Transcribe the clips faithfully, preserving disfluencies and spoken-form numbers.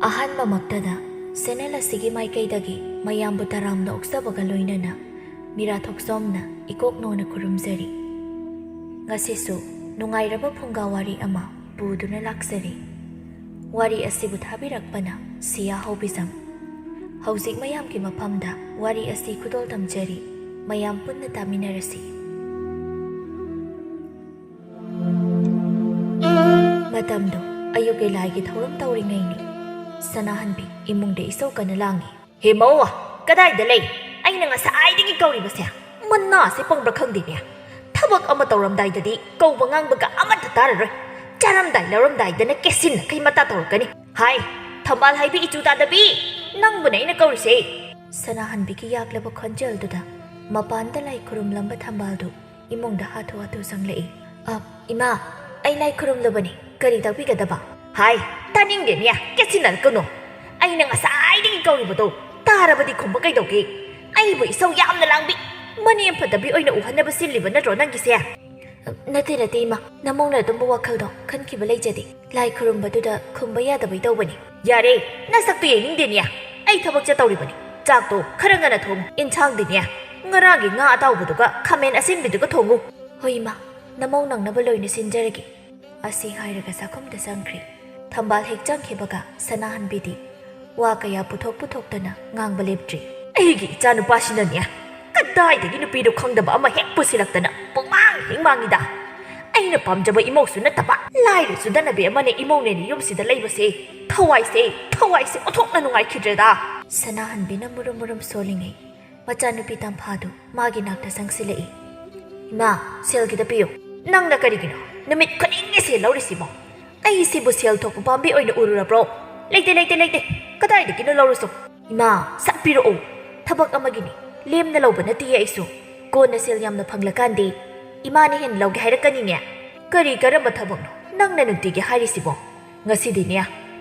ꯑꯍꯥꯟꯕꯃꯛꯇꯗ channel ꯑꯁꯤꯒꯤ ꯃꯥꯏꯀꯩꯗꯒꯤ ꯃꯌꯥꯝꯕꯨ ꯇꯔꯥꯝꯅ ꯑꯣꯛꯆꯕꯒ ꯂꯣꯏꯅꯅ ꯃꯤꯔꯥ ꯊꯣꯛꯆꯣꯝꯅ ꯏꯀꯣꯛ ꯅꯣꯟꯅ ꯈꯨꯔꯨꯝꯖꯔꯤ꯫ ꯉꯁꯤꯁꯨ ꯅꯨꯡꯉꯥꯏꯔꯕ ꯐꯨꯡꯒꯥ ꯋꯥꯔꯤ ꯑꯃ ꯄꯨꯗꯨꯅ ꯂꯥꯛꯆꯔꯤ꯫ ꯋꯥꯔꯤ ꯑꯁꯤꯕꯨ ꯊꯥꯕꯤꯔꯛꯄꯅ ꯁꯤꯌꯥ ꯍꯧꯕꯤꯖꯝ꯫ ꯍꯧꯖꯤꯛ ꯃꯌꯥꯝꯒꯤ ꯃꯐꯝꯗ ꯋꯥꯔꯤ ꯑꯁꯤ ꯈꯨꯗꯣꯜ ꯇꯝꯖꯔꯤ꯫ ꯃꯌꯥꯝ ꯄꯨꯟꯅ ꯇꯥꯃꯤꯟꯅꯔꯁꯤ꯫ ꯃꯇꯝꯗꯣ ꯑꯌꯨꯛꯀꯤ ꯂꯥꯏꯒꯤ ꯊꯧꯔꯝ ꯇꯧꯔꯤꯉꯩꯅꯤ꯫ ꯁꯅꯥꯍꯟꯕꯤ ꯏꯃꯨꯡꯗ ꯏꯁꯧ ꯀꯟꯅ ꯂꯥꯡꯉꯤ꯫ "ꯍꯦ ꯃꯧ, ꯀꯗꯥꯏꯗ ꯂꯩ? ꯑꯩꯅ ꯉꯁꯥꯏꯗꯒꯤ ꯀꯧꯔꯤꯕꯁꯦ꯫ ꯃꯅꯥꯁꯦ ꯄꯪꯕ꯭ꯔꯥ ꯈꯪꯗꯦꯅꯦ꯫ ꯊꯕꯛ ꯑꯃ ꯇꯧꯔꯝꯗꯥꯏꯗꯗꯤ ꯀꯧꯕ ꯉꯥꯡꯕꯒ ꯑꯃꯠꯇ ꯇꯥꯔꯔꯣꯏ꯫ ꯆꯥꯔꯝꯗꯥꯏ ꯂꯧꯔꯝꯗꯥꯏꯗꯅ ꯀꯦꯁꯤꯟꯅꯈꯩ ꯃꯇꯥ ꯇꯧꯔꯛꯀꯅꯤ꯫ ꯍꯥꯏ, ꯊꯝꯕꯥꯜ ꯍꯥꯏꯕꯤ ꯏꯆꯨ ꯇꯥꯗꯕꯤ, ꯅꯪꯕꯨꯅꯦ ꯑꯩꯅ ꯀꯧꯔꯤꯁꯦ!" ꯁꯅꯥꯍꯟꯕꯤꯒꯤ ꯌꯥꯛꯂꯕ ꯈꯣꯟꯖꯦꯜꯗꯨꯗ ꯃꯄꯥꯟꯗ ꯂꯥꯏ ꯈꯨꯔꯨꯝꯂꯝꯕ ꯊꯝꯕꯥꯜꯗꯨ ꯏꯃꯨꯡꯗ ꯍꯥꯊꯨ ꯍꯥꯊꯨ ꯆꯪꯂꯛꯏ꯫ "ꯑ, ꯏꯃꯥ, ꯑꯩ ꯂꯥꯏ ꯈꯨꯔꯨꯝꯂꯕꯅꯤ꯫ ꯀꯔꯤ ꯇꯥꯛꯄꯤꯒꯗꯕ?" "ꯍꯥꯏ, ꯇꯥꯅꯤꯡꯗꯦꯅꯦ, ꯀꯦꯠꯁꯤꯟꯅꯔꯛꯀꯅꯨ꯫ ꯑꯩꯅ ꯉꯁꯥꯏꯗꯒꯤ ꯀꯧꯔꯤꯕꯗꯣ ꯇꯥꯔꯕꯗꯤ ꯈꯨꯝꯕ ꯀꯩꯗꯧꯒꯦ? ꯑꯩꯕꯨ ꯏꯁꯧ ꯌꯥꯝꯅ ꯂꯥꯡꯕꯤ, ꯃꯅꯦꯝ ꯐꯠꯇꯕꯤ ꯑꯣꯏꯅ ꯎꯍꯟꯅꯕ ꯁꯤꯜꯂꯤꯕ ꯅꯠꯇ꯭ꯔꯣ ꯅꯪꯒꯤꯁꯦ?" "ꯅꯠꯇꯦ, ꯅꯠꯇꯦ, ꯏꯃꯥ, ꯅꯃꯧꯅ ꯑꯗꯨꯝꯕ ꯋꯥꯈꯜꯗꯣ ꯈꯟꯈꯤꯕ ꯂꯩꯖꯗꯦ꯫ ꯂꯥꯏ ꯈꯨꯔꯨꯝꯕꯗꯨꯗ ꯈꯨꯝꯕ ꯌꯥꯗꯕꯩ ꯇꯧꯕꯅꯤ꯫" "ꯌꯥꯔꯦ, ꯅꯁꯛꯇꯨ ꯌꯦꯡꯅꯤꯡꯗꯦꯅꯦ꯫ ꯑꯩ ꯊꯕꯛ ꯆꯠꯇꯧꯔꯤꯕꯅꯤ꯫ ꯆꯥꯛꯇꯣ ꯈꯔ ꯉꯟꯅ ꯊꯣꯡꯉꯨ, ꯏꯟꯁꯥꯡꯗꯤꯅꯦ, ꯉꯔꯥꯡꯒꯤ ꯉꯥ ꯑꯇꯥꯎꯕꯗꯨꯒ ꯈꯥꯃꯦꯟ ꯑꯁꯤꯟꯕꯤꯗꯨꯒ ꯊꯣꯡꯉꯨ꯫" "ꯍꯣꯏ, ꯏꯃꯥ, ꯅꯃꯧ ꯅꯪꯅꯕ ꯂꯣꯏꯅ ꯁꯤꯟꯖꯔꯒꯦ꯫" ꯑꯁꯤ ꯍꯥꯏꯔꯒ ꯆꯥꯛꯈꯨꯝꯗ ꯆꯪꯈ꯭ꯔꯦ꯫ ꯊꯝꯕꯥꯜ ꯍꯦꯛ ꯆꯪꯈꯤꯕꯒ ꯁꯅꯥꯍꯟꯕꯤꯗꯤ ꯋꯥ ꯀꯌꯥ ꯄꯨꯊꯣꯛ ꯄꯨꯊꯣꯛꯇꯅ ꯉꯥꯡꯕ ꯂꯦꯞꯇ꯭ꯔꯤ꯫ "ꯑꯩꯒꯤ ꯏꯆꯥꯅꯨꯄꯥꯁꯤꯅꯅꯦ, ꯀꯗꯥꯏꯗꯒꯤ ꯅꯨꯄꯤꯅꯣ ꯈꯪꯗꯕ ꯑꯃ ꯍꯦꯛ ꯄꯨꯁꯤꯜꯂꯛꯇꯅ ꯄꯨꯡꯃꯥꯡ ꯍꯦꯛ ꯃꯥꯡꯉꯤꯗ꯫ ꯑꯩꯅ ꯄꯥꯝꯖꯕ ꯏꯃꯧꯁꯨ ꯅꯠꯇꯕ, ꯂꯥꯏꯔ ꯆꯨꯗꯅꯕꯤ ꯑꯃꯅ ꯏꯃꯧꯅꯦꯅ ꯌꯨꯝꯁꯤꯗ ꯂꯩꯕꯁꯦ ꯊꯋꯥꯏꯁꯦ, ꯊꯋꯥꯏꯁꯦ ꯑꯣꯟꯊꯣꯛꯅ ꯅꯨꯡꯉꯥꯏꯈꯤꯗ꯭ꯔꯦꯗ꯫" ꯁꯅꯥꯍꯟꯕꯤꯅ ꯃꯨꯔꯨꯝ ꯃꯨꯔꯨꯝ ꯁꯣꯜꯂꯤꯉꯩ ꯃꯆꯥꯅꯨꯄꯤ ꯇꯝꯐꯥꯗꯨ ꯃꯥꯒꯤ ꯅꯥꯛꯇ ꯆꯪꯁꯤꯜꯂꯛꯏ꯫ "ꯏꯃꯥ, ꯁꯦꯜ ꯈꯤꯇ ꯄꯤꯌꯨ꯫" "ꯅꯪꯅ ꯀꯔꯤꯒꯤꯅꯣ ꯅꯨꯃꯤꯠ ꯈꯨꯗꯤꯡꯒꯤ ꯁꯦꯜ ꯂꯧꯔꯤꯁꯤꯕꯣ? ꯑꯩꯁꯤꯕꯨ ꯁꯦꯜ ꯊꯣꯛꯄ ꯄꯥꯝꯕꯤ ꯑꯣꯏꯅ ꯎꯔꯨꯔꯕ꯭ꯔꯣ?" "ꯂꯩꯇꯦ, ꯂꯩꯇꯦ, ꯂꯩꯇꯦ꯫ ꯀꯗꯥꯏꯗꯒꯤꯅꯣ ꯂꯧꯔꯨꯁꯣ꯫" "ꯏꯃꯥ, ꯁꯠ ꯄꯤꯔꯛꯑꯣ꯫ ꯊꯕꯛ ꯑꯃꯒꯤꯅꯤ꯫ ꯂꯦꯝꯅ ꯂꯧꯕ ꯅꯠꯇꯤꯌꯦ ꯑꯩꯁꯨ꯫ ꯀꯣꯟꯅ ꯁꯦꯜ ꯌꯥꯝꯅ ꯐꯪꯂꯀꯥꯟꯗꯤ ꯏꯃꯥꯅ ꯍꯦꯟꯅ ꯂꯧꯒꯦ ꯍꯥꯏꯔꯛꯀꯅꯤꯅꯦ꯫ ꯀꯔꯤ ꯀꯔꯝꯕ ꯊꯕꯛꯅꯣ ꯅꯪꯅ ꯅꯨꯡꯇꯤꯒꯤ ꯍꯥꯏꯔꯤꯁꯤꯕꯣ? ꯉꯁꯤꯗꯤꯅꯦ,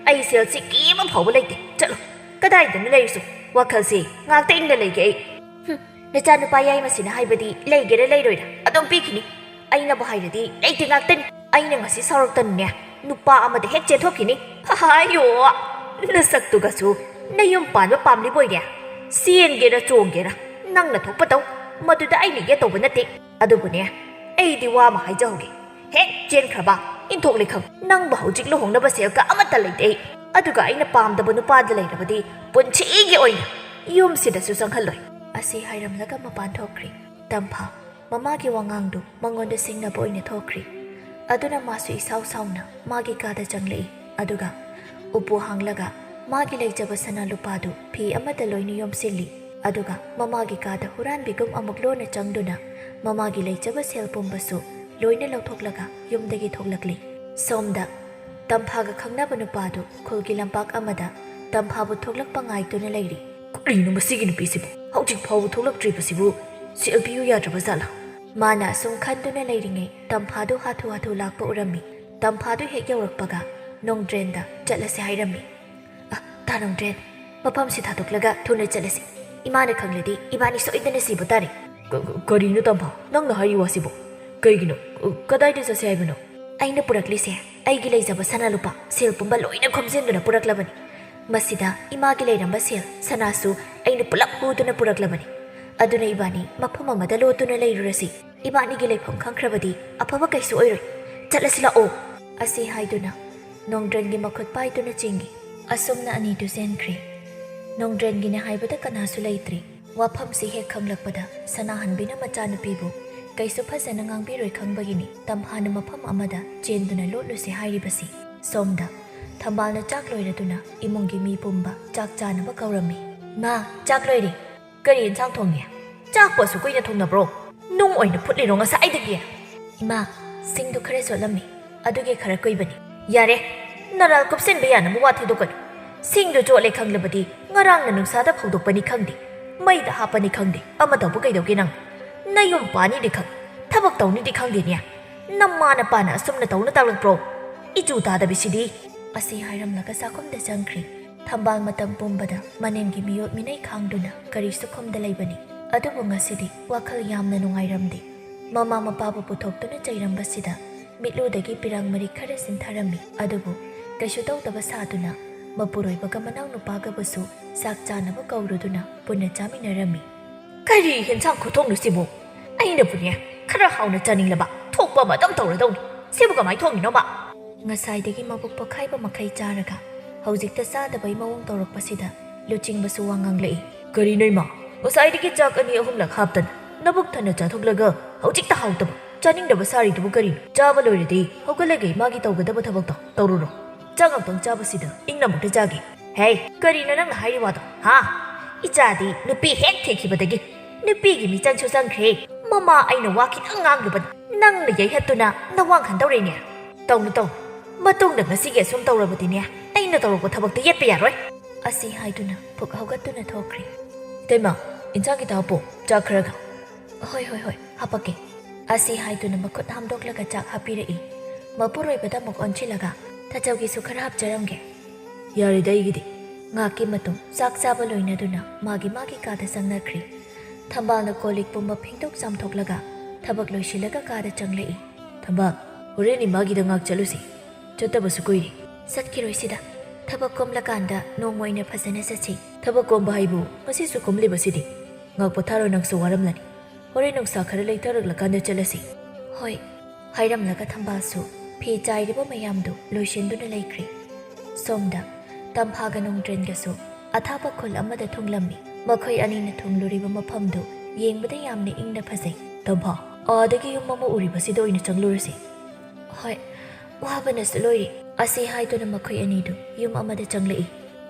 ꯑꯩ ꯁꯦꯜ ꯁꯤꯀꯤ ꯑꯃ ꯐꯥꯎꯕ ꯂꯩꯇꯦ꯫ ꯆꯠꯂꯣ, ꯀꯗꯥꯏꯗꯅꯣ ꯂꯩꯔꯨꯁꯨ꯫ ꯋꯥꯈꯜꯁꯦ ꯉꯥꯛꯇ ꯏꯪꯅ ꯂꯩꯒꯦ ꯑꯩ꯫" "ꯍꯨꯝ, ꯅꯆꯥꯅꯨꯄꯥ ꯌꯥꯏꯃꯁꯤꯅ ꯍꯥꯏꯕꯗꯤ ꯂꯩꯒꯦꯔꯥ ꯂꯩꯔꯣꯏꯔꯥ ꯑꯗꯨꯝ ꯄꯤꯈꯤꯅꯤ꯫ ꯑꯩꯅꯕꯨ ꯍꯥꯏꯔꯗꯤ ꯂꯩꯇꯦ ꯉꯥꯛꯇꯅꯤ꯫ ꯑꯩꯅ ꯉꯁꯤ ꯁꯥꯎꯔꯛꯇꯅꯅꯦ, ꯅꯨꯄꯥ ꯑꯃꯗ ꯍꯦꯛ ꯆꯦꯟꯊꯣꯛꯈꯤꯅꯤ꯫ ꯍꯥꯏꯌꯣ!" ꯅꯁꯛꯇꯨꯒꯁꯨ ꯅꯌꯨꯝ ꯄꯥꯟꯕ ꯄꯥꯝꯂꯤꯕꯣꯏꯔꯦ? ꯆꯦꯟꯒꯦꯔ ꯆꯣꯡꯒꯦꯔ ꯅꯪꯅ ꯊꯣꯛꯄ ꯇꯧ, ꯃꯗꯨꯗ ꯑꯩꯅ ꯌꯦꯠꯇꯧꯕ ꯅꯠꯇꯦ꯫ ꯑꯗꯨꯕꯨꯅꯦ, ꯑꯩꯗꯤ ꯋꯥ ꯑꯃ ꯍꯥꯏꯖꯍꯧꯒꯦ, ꯍꯦꯛ ꯆꯦꯟꯈ꯭ꯔꯕ ꯏꯟꯊꯣꯛ ꯂꯩꯈꯪ, ꯅꯪꯕꯨ ꯍꯧꯖꯤꯛ ꯂꯨꯍꯣꯡꯅꯕ ꯁꯦꯜꯒ ꯑꯃꯠꯇ ꯂꯩꯇꯦ꯫ ꯑꯗꯨꯒ ꯑꯩꯅ ꯄꯥꯝꯗꯕ ꯅꯨꯄꯥꯗ ꯂꯩꯔꯕꯗꯤ ꯄꯨꯟꯁꯤꯒꯤ ꯑꯣꯏꯅ ꯌꯨꯝꯁꯤꯗꯁꯨ ꯆꯪꯍꯜꯂꯣꯏ꯫ ꯑꯁꯤ ꯍꯥꯏꯔꯝꯂꯒ ꯃꯄꯥꯟ ꯊꯣꯛꯈ꯭ꯔꯦ꯫ ꯇꯝꯐꯥ ꯃꯃꯥꯒꯤ ꯋꯥꯉꯥꯡꯗꯨ ꯃꯉꯣꯟꯗ ꯁꯤꯡꯅꯕ ꯑꯣꯏꯅ ꯊꯣꯛꯈ꯭ꯔꯦ꯫ ꯑꯗꯨꯅ ꯃꯥꯁꯨ ꯏꯁꯥꯎ ꯁꯥꯎꯅ ꯃꯥꯒꯤ ꯀꯥꯗ ꯆꯪꯂꯛꯏ꯫ ꯑꯗꯨꯒ ꯎꯄꯨ ꯍꯥꯡꯂꯒ ꯃꯥꯒꯤ ꯂꯩꯖꯕ ꯁꯅꯥ ꯂꯨꯄꯥꯗꯨ ꯐꯤ ꯑꯃꯗ ꯂꯣꯏꯅ ꯌꯣꯝꯁꯤꯜꯂꯤ꯫ ꯑꯗꯨꯒ ꯃꯃꯥꯒꯤ ꯀꯥꯗ ꯍꯨꯔꯥꯟꯕꯤꯒꯨꯝ ꯑꯃꯨꯛ ꯂꯣꯟꯅ ꯆꯪꯗꯨꯅ ꯃꯃꯥꯒꯤ ꯂꯩꯖꯕ ꯁꯦꯜ ꯄꯨꯝꯕꯁꯨ ꯂꯣꯏꯅ ꯂꯧꯊꯣꯛꯂꯒ ꯌꯨꯝꯗꯒꯤ ꯊꯣꯛꯂꯛꯂꯤ꯫ ꯁꯣꯝꯗ ꯇꯝꯐꯥꯒ ꯈꯪꯅꯕ ꯅꯨꯄꯥꯗꯨ ꯈꯨꯜꯒꯤ ꯂꯝꯄꯥꯛ ꯑꯃꯗ ꯇꯝꯐꯥꯕꯨ ꯊꯣꯛꯂꯛꯄ ꯉꯥꯏꯗꯨꯅ ꯂꯩꯔꯤ꯫ "ꯀꯔꯤꯅꯣ ꯃꯁꯤꯒꯤ ꯅꯨꯄꯤꯁꯤꯕꯨ ꯍꯧꯖꯤꯛ ꯐꯥꯎꯕ ꯊꯣꯛꯂꯛꯇ꯭ꯔꯤꯕꯁꯤꯕꯨ? ꯁꯦꯜ ꯄꯤꯌꯨ ꯌꯥꯗ꯭ꯔꯕ ꯖꯥꯠꯂꯥ?" ꯃꯥꯅ ꯑꯁꯨꯝ ꯈꯟꯗꯨꯅ ꯂꯩꯔꯤꯉꯩ ꯇꯝꯐꯥꯗꯨ ꯍꯥꯊꯨ ꯍꯥꯊꯨ ꯂꯥꯛꯄ ꯎꯔꯝꯃꯤ꯫ ꯇꯝꯐꯥꯗꯨ ꯍꯦꯛ ꯌꯧꯔꯛꯄꯒ ꯅꯣꯡꯗ꯭ꯔꯦꯟꯗ ꯆꯠꯂꯁꯦ ꯍꯥꯏꯔꯝꯃꯤ꯫ "ꯑ, ꯇꯥ ꯅꯣꯡꯗ꯭ꯔꯦꯟ, ꯃꯐꯝꯁꯤ ꯊꯥꯗꯣꯛꯂꯒ ꯊꯨꯅ ꯆꯠꯂꯁꯤ꯫ ꯏꯃꯥꯅ ꯈꯪꯂꯗꯤ ꯏꯕꯥꯅꯤ ꯁꯣꯏꯗꯅ ꯁꯤꯕ ꯇꯥꯔꯦ꯫" "ꯀ-, ꯀ-, ꯀꯔꯤꯅꯣ ꯇꯝꯐꯥ? ꯅꯪꯅ ꯍꯥꯏꯔꯤ ꯋꯥꯁꯤꯕꯨ? ꯀꯩꯒꯤꯅꯣ? ꯀ-, ꯀꯗꯥꯏꯗ ꯆꯠꯁꯦ ꯍꯥꯏꯕꯅꯣ?" "ꯑꯩꯅ ꯄꯨꯔꯛꯂꯤꯁꯦ ꯑꯩꯒꯤ ꯂꯩꯖꯕ ꯁꯅꯥ ꯂꯨꯄꯥ, ꯁꯦꯜ ꯄꯨꯝꯕ ꯂꯣꯏꯅ ꯈꯣꯝꯖꯤꯟꯗꯨꯅ ꯄꯨꯔꯛꯂꯕꯅꯤ꯫ ꯃꯁꯤꯗ ꯏꯃꯥꯒꯤ ꯂꯩꯔꯝꯕ ꯁꯦꯜ ꯁꯅꯥꯁꯨ ꯑꯩꯅ ꯄꯨꯂꯞ ꯍꯨꯗꯨꯅ ꯄꯨꯔꯛꯂꯕꯅꯤ꯫ ꯑꯗꯨꯅ ꯏꯕꯥꯅꯤ ꯃꯐꯝ ꯑꯃꯗ ꯂꯣꯠꯇꯨꯅ ꯂꯩꯔꯨꯔꯁꯤ꯫ ꯏꯕꯥꯅꯤꯒꯤ ꯂꯩꯐꯝ ꯈꯪꯈ꯭ꯔꯕꯗꯤ ꯑꯐꯕ ꯀꯩꯁꯨ ꯑꯣꯏꯔꯣꯏ꯫ ꯆꯠꯂꯁꯤ ꯂꯥꯛꯑꯣ꯫" ꯑꯁꯤ ꯍꯥꯏꯗꯨꯅ ꯅꯣꯡꯗ꯭ꯔꯦꯟꯒꯤ ꯃꯈꯨꯠ ꯄꯥꯏꯗꯨꯅ ꯆꯤꯡꯏ꯫ ꯑꯁꯨꯝꯅ ꯑꯅꯤꯗꯨ ꯆꯦꯟꯈ꯭ꯔꯦ꯫ ꯅꯣꯡꯗ꯭ꯔꯦꯟꯒꯤꯅꯦ ꯍꯥꯏꯕꯗ ꯀꯅꯥꯁꯨ ꯂꯩꯇ꯭ꯔꯦ꯫ ꯋꯥꯐꯝꯁꯤ ꯍꯦꯛ ꯈꯪꯂꯛꯄꯗ ꯁꯅꯥꯍꯟꯕꯤꯅ ꯃꯆꯥꯅꯨꯄꯤꯕꯨ ꯀꯩꯁꯨ ꯐꯖꯅ ꯉꯥꯡꯕꯤꯔꯣꯏ ꯈꯪꯕꯒꯤꯅꯤ ꯇꯝꯐꯥꯅ ꯃꯐꯝ ꯑꯃꯗ ꯆꯦꯟꯗꯨꯅ ꯂꯣꯠꯂꯨꯁꯦ ꯍꯥꯏꯔꯤꯕꯁꯤ꯫ ꯁꯣꯝꯗ ꯊꯝꯕꯥꯜꯅ ꯆꯥꯛ ꯂꯣꯏꯔꯗꯨꯅ ꯏꯃꯨꯡꯒꯤ ꯃꯤ ꯄꯨꯝꯕ ꯆꯥꯛ ꯆꯥꯅꯕ ꯀꯧꯔꯝꯃꯤ꯫ "ꯃꯥ, ꯆꯥꯛ ꯂꯣꯏꯔꯦ꯫" "ꯀꯔꯤ ꯏꯟꯁꯥꯡ ꯊꯣꯡꯉꯤ? ꯆꯥꯛꯄꯨ ꯑꯁꯨꯛ ꯀꯨꯏꯅ ꯊꯣꯡꯅꯕ꯭ꯔꯣ? ꯅꯨꯡ ꯑꯣꯏꯅ ꯐꯨꯠꯂꯤꯔꯣ ꯉꯁꯥꯏꯗꯒꯤ?" "ꯏꯃꯥ, ꯁꯤꯡꯗꯨ ꯈꯔ ꯆꯣꯠꯂꯝꯃꯤ, ꯑꯗꯨꯒꯤ ꯈꯔ ꯀꯨꯏꯕꯅꯤ꯫" "ꯌꯥꯔꯦ, ꯅꯔꯥꯜ ꯀꯨꯞꯁꯤꯟꯕ ꯌꯥꯅꯕ ꯋꯥ ꯊꯩꯗꯣꯛꯀꯅꯨ꯫ ꯁꯤꯡꯗꯨ ꯆꯣꯠꯂꯦ ꯈꯪꯂꯕꯗꯤ ꯉꯔꯥꯡꯅ ꯅꯨꯡꯁꯥꯗ ꯐꯧꯗꯣꯛꯄꯅꯤ ꯈꯪꯗꯦ, ꯃꯩꯗ ꯍꯥꯞꯄꯅꯤ ꯈꯪꯗꯦ, ꯑꯃ ꯇꯧꯕ ꯀꯩꯗꯧꯒꯦ ꯅꯪ? ꯅꯌꯨꯝ ꯄꯥꯅꯤꯗꯤ ꯈꯪ, ꯊꯕꯛ ꯇꯧꯅꯤꯗꯤ ꯈꯪꯗꯦꯅꯦ꯫ ꯅꯃꯥ ꯅꯄꯥꯅ ꯑꯁꯨꯝꯅ ꯇꯧꯅ ꯇꯥꯛꯂꯛꯄ꯭ꯔꯣ? ꯏꯆꯨ ꯇꯥꯗꯕꯤꯁꯤꯗꯤ꯫" ꯑꯁꯤ ꯍꯥꯏꯔꯝꯂꯒ ꯆꯥꯛꯈꯨꯝꯗ ꯆꯪꯈ꯭ꯔꯦ꯫ ꯊꯝꯕꯥꯜ ꯃꯇꯝ ꯄꯨꯝꯕꯗ ꯃꯅꯦꯝꯒꯤ ꯃꯤꯑꯣꯠ ꯃꯤꯅꯩ ꯈꯥꯡꯗꯨꯅ ꯀꯔꯤꯁꯨ ꯈꯨꯝꯗ ꯂꯩꯕꯅꯤ꯫ ꯑꯗꯨꯕꯨ ꯉꯁꯤꯗꯤ ꯋꯥꯈꯜ ꯌꯥꯝꯅ ꯅꯨꯡꯉꯥꯏꯔꯝꯗꯦ꯫ ꯃꯃꯥ ꯃꯄꯥꯕꯨ ꯄꯨꯊꯣꯛꯇꯨꯅ ꯆꯩꯔꯝꯕꯁꯤꯗ ꯃꯤꯠꯂꯨꯗꯒꯤ ꯄꯤꯔꯥꯡ ꯃꯔꯤꯛ ꯈꯔ ꯆꯤꯟꯊꯔꯝꯃꯤ꯫ ꯑꯗꯨꯕꯨ ꯀꯩꯁꯨ ꯇꯧꯗꯕ ꯁꯥꯗꯨꯅ ꯃꯄꯨꯔꯣꯏꯕꯒ ꯃꯅꯥꯎꯅꯨꯄꯥꯒꯕꯨꯁꯨ ꯆꯥꯛ ꯆꯥꯅꯕ ꯀꯧꯔꯨꯗꯨꯅ ꯄꯨꯟꯅ ꯆꯥꯃꯤꯟꯅꯔꯝꯃꯤ꯫ "ꯀꯔꯤ ꯍꯦꯟꯁꯥꯡ ꯈꯨꯊꯣꯡꯅꯣ ꯁꯤꯕꯨ? ꯑꯩꯅꯕꯨꯅꯦ ꯈꯔ ꯍꯥꯎꯅ ꯆꯥꯅꯤꯡꯂꯕ, ꯊꯣꯛꯄ ꯑꯃ ꯑꯗꯨꯝ ꯇꯧꯔꯗꯧꯅꯤ꯫ ꯁꯤꯕꯨ ꯀꯃꯥꯏ ꯊꯣꯡꯉꯤꯅꯣꯕ?" ꯉꯁꯥꯏꯗꯒꯤ ꯃꯕꯨꯛ ꯄꯣꯛꯈꯥꯏꯕ ꯃꯈꯩ ꯆꯥꯔꯒ ꯍꯧꯖꯤꯛꯇ ꯆꯥꯗꯕꯩ ꯃꯑꯣꯡ ꯇꯧꯔꯛꯄꯁꯤꯗ ꯂꯨꯆꯤꯡꯕꯁꯨ ꯋꯥ ꯉꯥꯡꯂꯛꯏ꯫ "ꯀꯔꯤꯅꯣ ꯏꯃꯥ? ꯉꯁꯥꯏꯗꯒꯤ ꯆꯥꯛ ꯑꯅꯤ ꯑꯍꯨꯝꯂꯛ ꯍꯥꯞꯇꯅ ꯅꯕꯨꯛ ꯊꯟꯅ ꯆꯥꯊꯣꯛꯂꯒ ꯍꯧꯖꯤꯛꯇ ꯍꯥꯎꯇꯕ, ꯆꯥꯅꯤꯡꯗꯕ ꯁꯥꯔꯤꯗꯨꯕꯨ ꯀꯔꯤꯅꯣ? ꯆꯥꯕ ꯂꯣꯏꯔꯗꯤ ꯍꯧꯒꯠꯂꯒ ꯏꯃꯥꯒꯤ ꯇꯧꯒꯗꯕ ꯊꯕꯛꯇꯣ ꯇꯧꯔꯨꯔꯣ꯫ ꯆꯥꯛ ꯉꯥꯛꯇꯪ ꯆꯥꯕꯁꯤꯗ ꯏꯪꯅ ꯑꯃꯨꯛꯇ ꯆꯥꯒꯦ꯫" "ꯍꯦ, ꯀꯔꯤꯅꯣ ꯅꯪꯅ ꯍꯥꯏꯔꯤ ꯋꯥꯗꯣ, ꯍꯥ? ꯏꯆꯥꯗꯤ ꯅꯨꯄꯤ ꯍꯦꯛ ꯊꯤꯈꯤꯕꯗꯒꯤ ꯅꯨꯄꯤꯒꯤ ꯃꯤꯆꯪꯁꯨ ꯆꯪꯈ꯭ꯔꯦ꯫ ꯃꯃꯥ ꯑꯩꯅ ꯋꯥ ꯈꯤꯇꯪ ꯉꯥꯡꯂꯨꯕꯗ ꯅꯪꯅ ꯌꯩꯍꯠꯇꯨꯅ ꯅꯋꯥꯡ ꯈꯟꯗꯧꯔꯦꯅꯦ꯫ ꯇꯧꯅꯨ, ꯇꯧꯅꯨ꯫ ꯃꯇꯨꯡꯗ ꯉꯁꯤꯒꯤ ꯑꯁꯨꯝ ꯇꯧꯔꯕꯗꯤꯅꯦ, ꯑꯩꯅ ꯇꯧꯔꯛꯄ ꯊꯕꯛꯇ ꯌꯦꯠꯄ ꯌꯥꯔꯣꯏ꯫" ꯑꯁꯤ ꯍꯥꯏꯗꯨꯅ ꯐꯨꯛ ꯍꯧꯒꯠꯇꯨꯅ ꯊꯣꯛꯈ꯭ꯔꯦ꯫ "ꯏꯇꯩꯃ, ꯏꯟꯁꯥꯡ ꯈꯤꯇ ꯍꯥꯞꯄꯣ, ꯆꯥꯛ ꯈꯔꯒ꯫" "ꯍꯣꯏ, ꯍꯣꯏ, ꯍꯣꯏ, ꯍꯥꯄꯛꯀꯦ꯫" ꯑꯁꯤ ꯍꯥꯏꯗꯨꯅ ꯃꯈꯨꯠ ꯍꯥꯝꯗꯣꯛꯂꯒ ꯆꯥꯛ ꯍꯥꯞꯄꯤꯔꯛꯏ꯫ ꯃꯄꯨꯔꯣꯏꯕꯗ ꯑꯃꯨꯛ ꯑꯣꯟꯁꯤꯜꯂꯒ, "ꯊꯥꯖꯧꯒꯤꯁꯨ ꯈꯔ ꯍꯥꯞꯆꯔꯝꯒꯦ꯫" "ꯌꯥꯔꯦꯗ ꯑꯩꯒꯤꯗꯤ꯫" ꯉꯥꯏꯍꯥꯛꯀꯤ ꯃꯇꯨꯡ ꯆꯥꯛ ꯆꯥꯕ ꯂꯣꯏꯅꯗꯨꯅ ꯃꯥꯒꯤ ꯃꯥꯒꯤ ꯀꯥꯗ ꯆꯪꯅꯈ꯭ꯔꯦ꯫ ꯊꯝꯕꯥꯜꯅ ꯀꯣꯜ ꯂꯤꯛ ꯄꯨꯝꯕ ꯐꯦꯡꯗꯣꯛ ꯆꯥꯝꯊꯣꯛꯂꯒ ꯊꯕꯛ ꯂꯣꯏꯁꯤꯜꯂꯒ ꯀꯥꯗ ꯆꯪꯂꯛꯏ꯫ "ꯊꯝꯕꯥꯜ, ꯍꯣꯔꯦꯟ ꯏꯃꯥꯒꯤꯗ ꯉꯥꯏꯍꯥꯛ ꯆꯠꯂꯨꯁꯤ꯫ ꯆꯠꯇꯕꯁꯨ ꯀꯨꯏꯔꯦ꯫" "ꯆꯠꯈꯤꯔꯣꯏꯁꯤꯗ꯫ ꯊꯕꯛ ꯀꯣꯝꯂꯀꯥꯟꯗ ꯅꯣꯡꯃ ꯑꯣꯏꯅ ꯐꯖꯅ ꯆꯠꯁꯤ꯫" "ꯊꯕꯛ ꯀꯣꯝꯕ ꯍꯥꯏꯕꯨ ꯉꯁꯤꯁꯨ ꯀꯣꯝꯂꯤꯕꯁꯤꯗꯤ? ꯉꯥꯏꯍꯥꯛ ꯄꯣꯊꯥꯔꯣ, ꯅꯪꯁꯨ ꯋꯥꯔꯝꯂꯅꯤ꯫ ꯍꯣꯔꯦꯟ ꯅꯨꯡꯁꯥ ꯈꯔ ꯂꯩꯊꯔꯛꯂꯀꯥꯟꯗ ꯆꯠꯂꯁꯤ꯫" "ꯍꯣꯏ꯫" ꯍꯥꯏꯔꯝꯂꯒ ꯊꯝꯕꯥꯜꯁꯨ ꯐꯤ ꯆꯥꯏꯔꯤꯕ ꯃꯌꯥꯝꯗꯨ ꯂꯣꯏꯁꯤꯟꯗꯨꯅ ꯂꯩꯈ꯭ꯔꯦ꯫ ꯁꯣꯝꯗ ꯇꯝꯐꯥꯒ ꯅꯣꯡꯗ꯭ꯔꯦꯟꯒꯁꯨ ꯑꯊꯥꯞꯄ ꯈꯨꯜ ꯑꯃꯗ ꯊꯨꯡꯂꯝꯃꯤ꯫ ꯃꯈꯣꯏ ꯑꯅꯤꯅ ꯊꯨꯡꯂꯨꯔꯤꯕ ꯃꯐꯝꯗꯨ ꯌꯦꯡꯕꯗ ꯌꯥꯝꯅ ꯏꯪꯅ ꯐꯖꯩ꯫ "ꯇꯝꯐꯥ, ꯑꯥꯗꯒꯤ ꯌꯨꯝ ꯑꯃ ꯎꯔꯤꯕꯁꯤꯗ ꯑꯣꯏꯅ ꯆꯪꯂꯨꯔꯁꯤ꯫" "ꯍꯣꯏ, ꯋꯥꯕꯅꯁꯨ ꯂꯣꯏꯔꯦ꯫" ꯑꯁꯤ ꯍꯥꯏꯗꯨꯅ ꯃꯈꯣꯏ ꯑꯅꯤꯗꯨ ꯌꯨꯝ ꯑꯃꯗ ꯆꯪꯂꯛꯏ꯫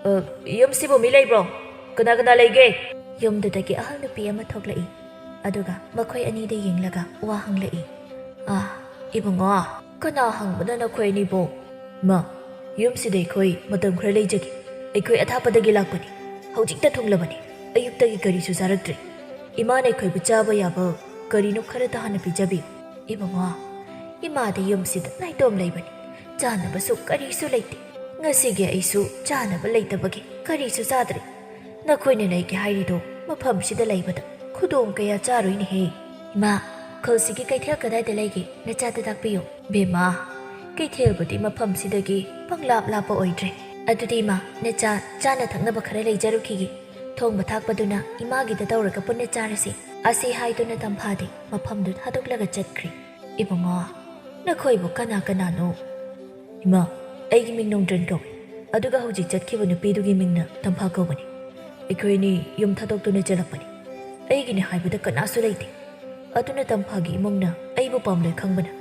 "ꯑ, ꯌꯨꯝꯁꯤꯕꯨ ꯃꯤ ꯂꯩꯕ꯭ꯔꯣ? ꯀꯅꯥ ꯀꯅꯥ ꯂꯩꯒꯦ?" ꯌꯨꯝꯗꯨꯗꯒꯤ ꯑꯍꯜ ꯅꯨꯄꯤ ꯑꯃ ꯊꯣꯛꯂꯛꯏ꯫ ꯑꯗꯨꯒ ꯃꯈꯣꯏ ꯑꯅꯤꯗ ꯌꯦꯡꯂꯒ ꯋꯥ ꯍꯪꯂꯛꯏ꯫ "ꯑꯥ, ꯏꯕꯨꯡꯉꯣ, ꯀꯅꯥ ꯍꯪꯕꯅꯣ ꯅꯈꯣꯏ ꯑꯅꯤꯕꯨ?" "ꯃꯥ, ꯌꯨꯝꯁꯤꯗ ꯑꯩꯈꯣꯏ ꯃꯇꯝ ꯈꯔ ꯂꯩꯖꯒꯦ꯫ ꯑꯩꯈꯣꯏ ꯑꯊꯥꯞꯄꯗꯒꯤ ꯂꯥꯛꯄꯅꯤ꯫ ꯍꯧꯖꯤꯛꯇ ꯊꯨꯡꯂꯕꯅꯤ꯫ ꯑꯌꯨꯛꯇꯒꯤ ꯀꯔꯤꯁꯨ ꯆꯥꯔꯛꯇ꯭ꯔꯤ꯫ ꯏꯃꯥꯅ ꯑꯩꯈꯣꯏꯕꯨ ꯆꯥꯕ ꯌꯥꯕ ꯀꯔꯤꯅꯣ ꯈꯔꯇ ꯍꯥꯟꯅ ꯄꯤꯖꯕꯤꯌꯨ꯫" "ꯏꯕꯨꯡꯉꯣ, ꯏꯃꯥꯗꯤ ꯌꯨꯝꯁꯤꯗ ꯅꯥꯏꯇꯣꯝ ꯂꯩꯕꯅꯤ꯫ ꯆꯥꯅꯕꯁꯨ ꯀꯔꯤꯁꯨ ꯂꯩꯇꯦ꯫ ꯉꯁꯤꯒꯤ ꯑꯩꯁꯨ ꯆꯥꯅꯕ ꯂꯩꯇꯕꯒꯤ ꯀꯔꯤꯁꯨ ꯆꯥꯗ꯭ꯔꯤ꯫ ꯅꯈꯣꯏꯅ ꯂꯩꯒꯦ ꯍꯥꯏꯔꯤꯗꯣ ꯃꯐꯝꯁꯤꯗ ꯂꯩꯕꯗ ꯈꯨꯗꯣꯡ ꯀꯌꯥ ꯆꯥꯔꯣꯏꯅꯦꯍꯦ꯫" "ꯏꯃꯥ, ꯈꯨꯜꯁꯤꯒꯤ ꯀꯩꯊꯦꯜ ꯀꯗꯥꯏꯗ ꯂꯩꯒꯦ? ꯅꯆꯥꯗ ꯇꯥꯛꯄꯤꯌꯨ꯫" "ꯕꯦꯝꯃ, ꯀꯩꯊꯦꯜꯕꯨꯗꯤ ꯃꯐꯝꯁꯤꯗꯒꯤ ꯄꯪꯂꯥꯞ ꯂꯥꯞꯄ ꯑꯣꯏꯗ꯭ꯔꯦ꯫ "ꯑꯗꯨꯗꯤ ꯏꯃꯥ, ꯅꯆꯥ ꯆꯥꯅ ꯊꯛꯅꯕ ꯈꯔ ꯂꯩꯖꯔꯨꯈꯤꯒꯦ꯫ ꯊꯣꯡꯕ ꯊꯥꯛꯄꯗꯨꯅ ꯏꯃꯥꯒꯤꯗ ꯇꯧꯔꯒ ꯄꯨꯟꯅ ꯆꯥꯔꯁꯤ"꯫ ꯑꯁꯤ ꯍꯥꯏꯗꯨꯅ ꯇꯝꯐꯥꯗꯤ ꯃꯐꯝꯗꯨ ꯊꯥꯗꯣꯛꯂꯒ ꯆꯠꯈ꯭ꯔꯦ꯫ "ꯏꯕꯨꯡꯉꯣ, ꯅꯈꯣꯏꯕꯨ ꯀꯅꯥ ꯀꯅꯥꯅꯣ?" "ꯏꯃꯥ, ꯑꯩꯒꯤ ꯃꯤꯡ ꯅꯣꯡꯗ꯭ꯔꯦꯟ ꯀꯧꯏ꯫ ꯑꯗꯨꯒ ꯍꯧꯖꯤꯛ ꯆꯠꯈꯤꯕ ꯅꯨꯄꯤꯗꯨꯒꯤ ꯃꯤꯡꯅ ꯇꯝꯐꯥ ꯀꯧꯕꯅꯤ꯫ ꯑꯩꯈꯣꯏ ꯑꯅꯤ ꯌꯨꯝ ꯊꯥꯗꯣꯛꯇꯨꯅ ꯆꯠꯂꯛꯄꯅꯤ꯫ ꯑꯩꯒꯤꯅꯤ ꯍꯥꯏꯕꯗ ꯀꯅꯥꯁꯨ ꯂꯩꯇꯦ꯫ ꯑꯗꯨꯅ ꯇꯝꯐꯥꯒꯤ ꯏꯃꯨꯡꯅ ꯑꯩꯕꯨ ꯄꯥꯝꯂꯣꯏ ꯈꯪꯕꯅ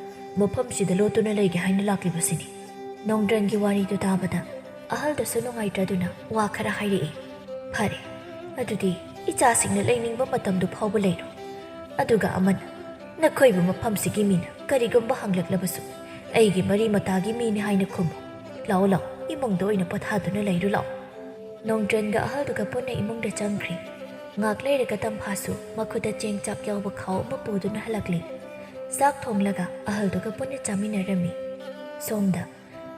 ꯃꯐꯝꯁꯤꯗ ꯂꯣꯠꯇꯨꯅ ꯂꯩꯒꯦ ꯍꯥꯏꯅ ꯂꯥꯛꯂꯤꯕꯁꯤꯅꯤ"꯫ ꯅꯣꯡꯗ꯭ꯔꯦꯟꯒꯤ ꯋꯥꯔꯤꯗꯨ ꯇꯥꯕꯗ ꯑꯍꯜꯗꯨꯁꯨ ꯅꯨꯡꯉꯥꯏꯇ꯭ꯔꯗꯨꯅ ꯋꯥ ꯈꯔ ꯍꯥꯏꯔꯛꯏ꯫ "ꯐꯔꯦ, ꯑꯗꯨꯗꯤ ꯏꯆꯥꯁꯤꯡꯅ ꯂꯩꯅꯤꯡꯕ ꯃꯇꯝꯗꯨ ꯐꯥꯎꯕ ꯂꯩꯔꯣ꯫ ꯑꯗꯨꯒ ꯑꯃꯅ, ꯅꯈꯣꯏꯕꯨ ꯃꯐꯝꯁꯤꯒꯤ ꯃꯤꯅ ꯀꯔꯤꯒꯨꯝꯕ ꯍꯪꯂꯛꯂꯕꯁꯨ ꯑꯩꯒꯤ ꯃꯔꯤ ꯃꯇꯥꯒꯤ ꯃꯤꯅꯤ ꯍꯥꯏꯅ ꯈꯨꯝꯃꯨ꯫ ꯂꯥꯛꯑꯣ, ꯂꯥꯛꯑꯣ, ꯏꯃꯨꯡꯗ ꯑꯣꯏꯅ ꯄꯣꯊꯥꯗꯨꯅ ꯂꯩꯔꯨ ꯂꯥꯛꯑꯣ"꯫ ꯅꯣꯡꯗ꯭ꯔꯦꯟꯒ ꯑꯍꯜꯗꯨꯒ ꯄꯨꯟꯅ ꯏꯃꯨꯡꯗ ꯆꯪꯈ꯭ꯔꯦ꯫ ꯉꯥꯛ ꯂꯩꯔꯒ ꯇꯝꯐꯥꯁꯨ ꯃꯈꯨꯠꯇ ꯆꯦꯡ ꯆꯥꯛ ꯌꯥꯎꯕ ꯈꯥꯎ ꯑꯃ ꯄꯨꯗꯨꯅ ꯍꯜꯂꯛꯂꯦ꯫ ꯆꯥꯛ ꯊꯣꯡꯂꯒ ꯑꯍꯜꯗꯨꯒ ꯄꯨꯟꯅ ꯆꯥꯃꯤꯟꯅꯔꯝꯃꯤ꯫ ꯁꯣꯝꯗ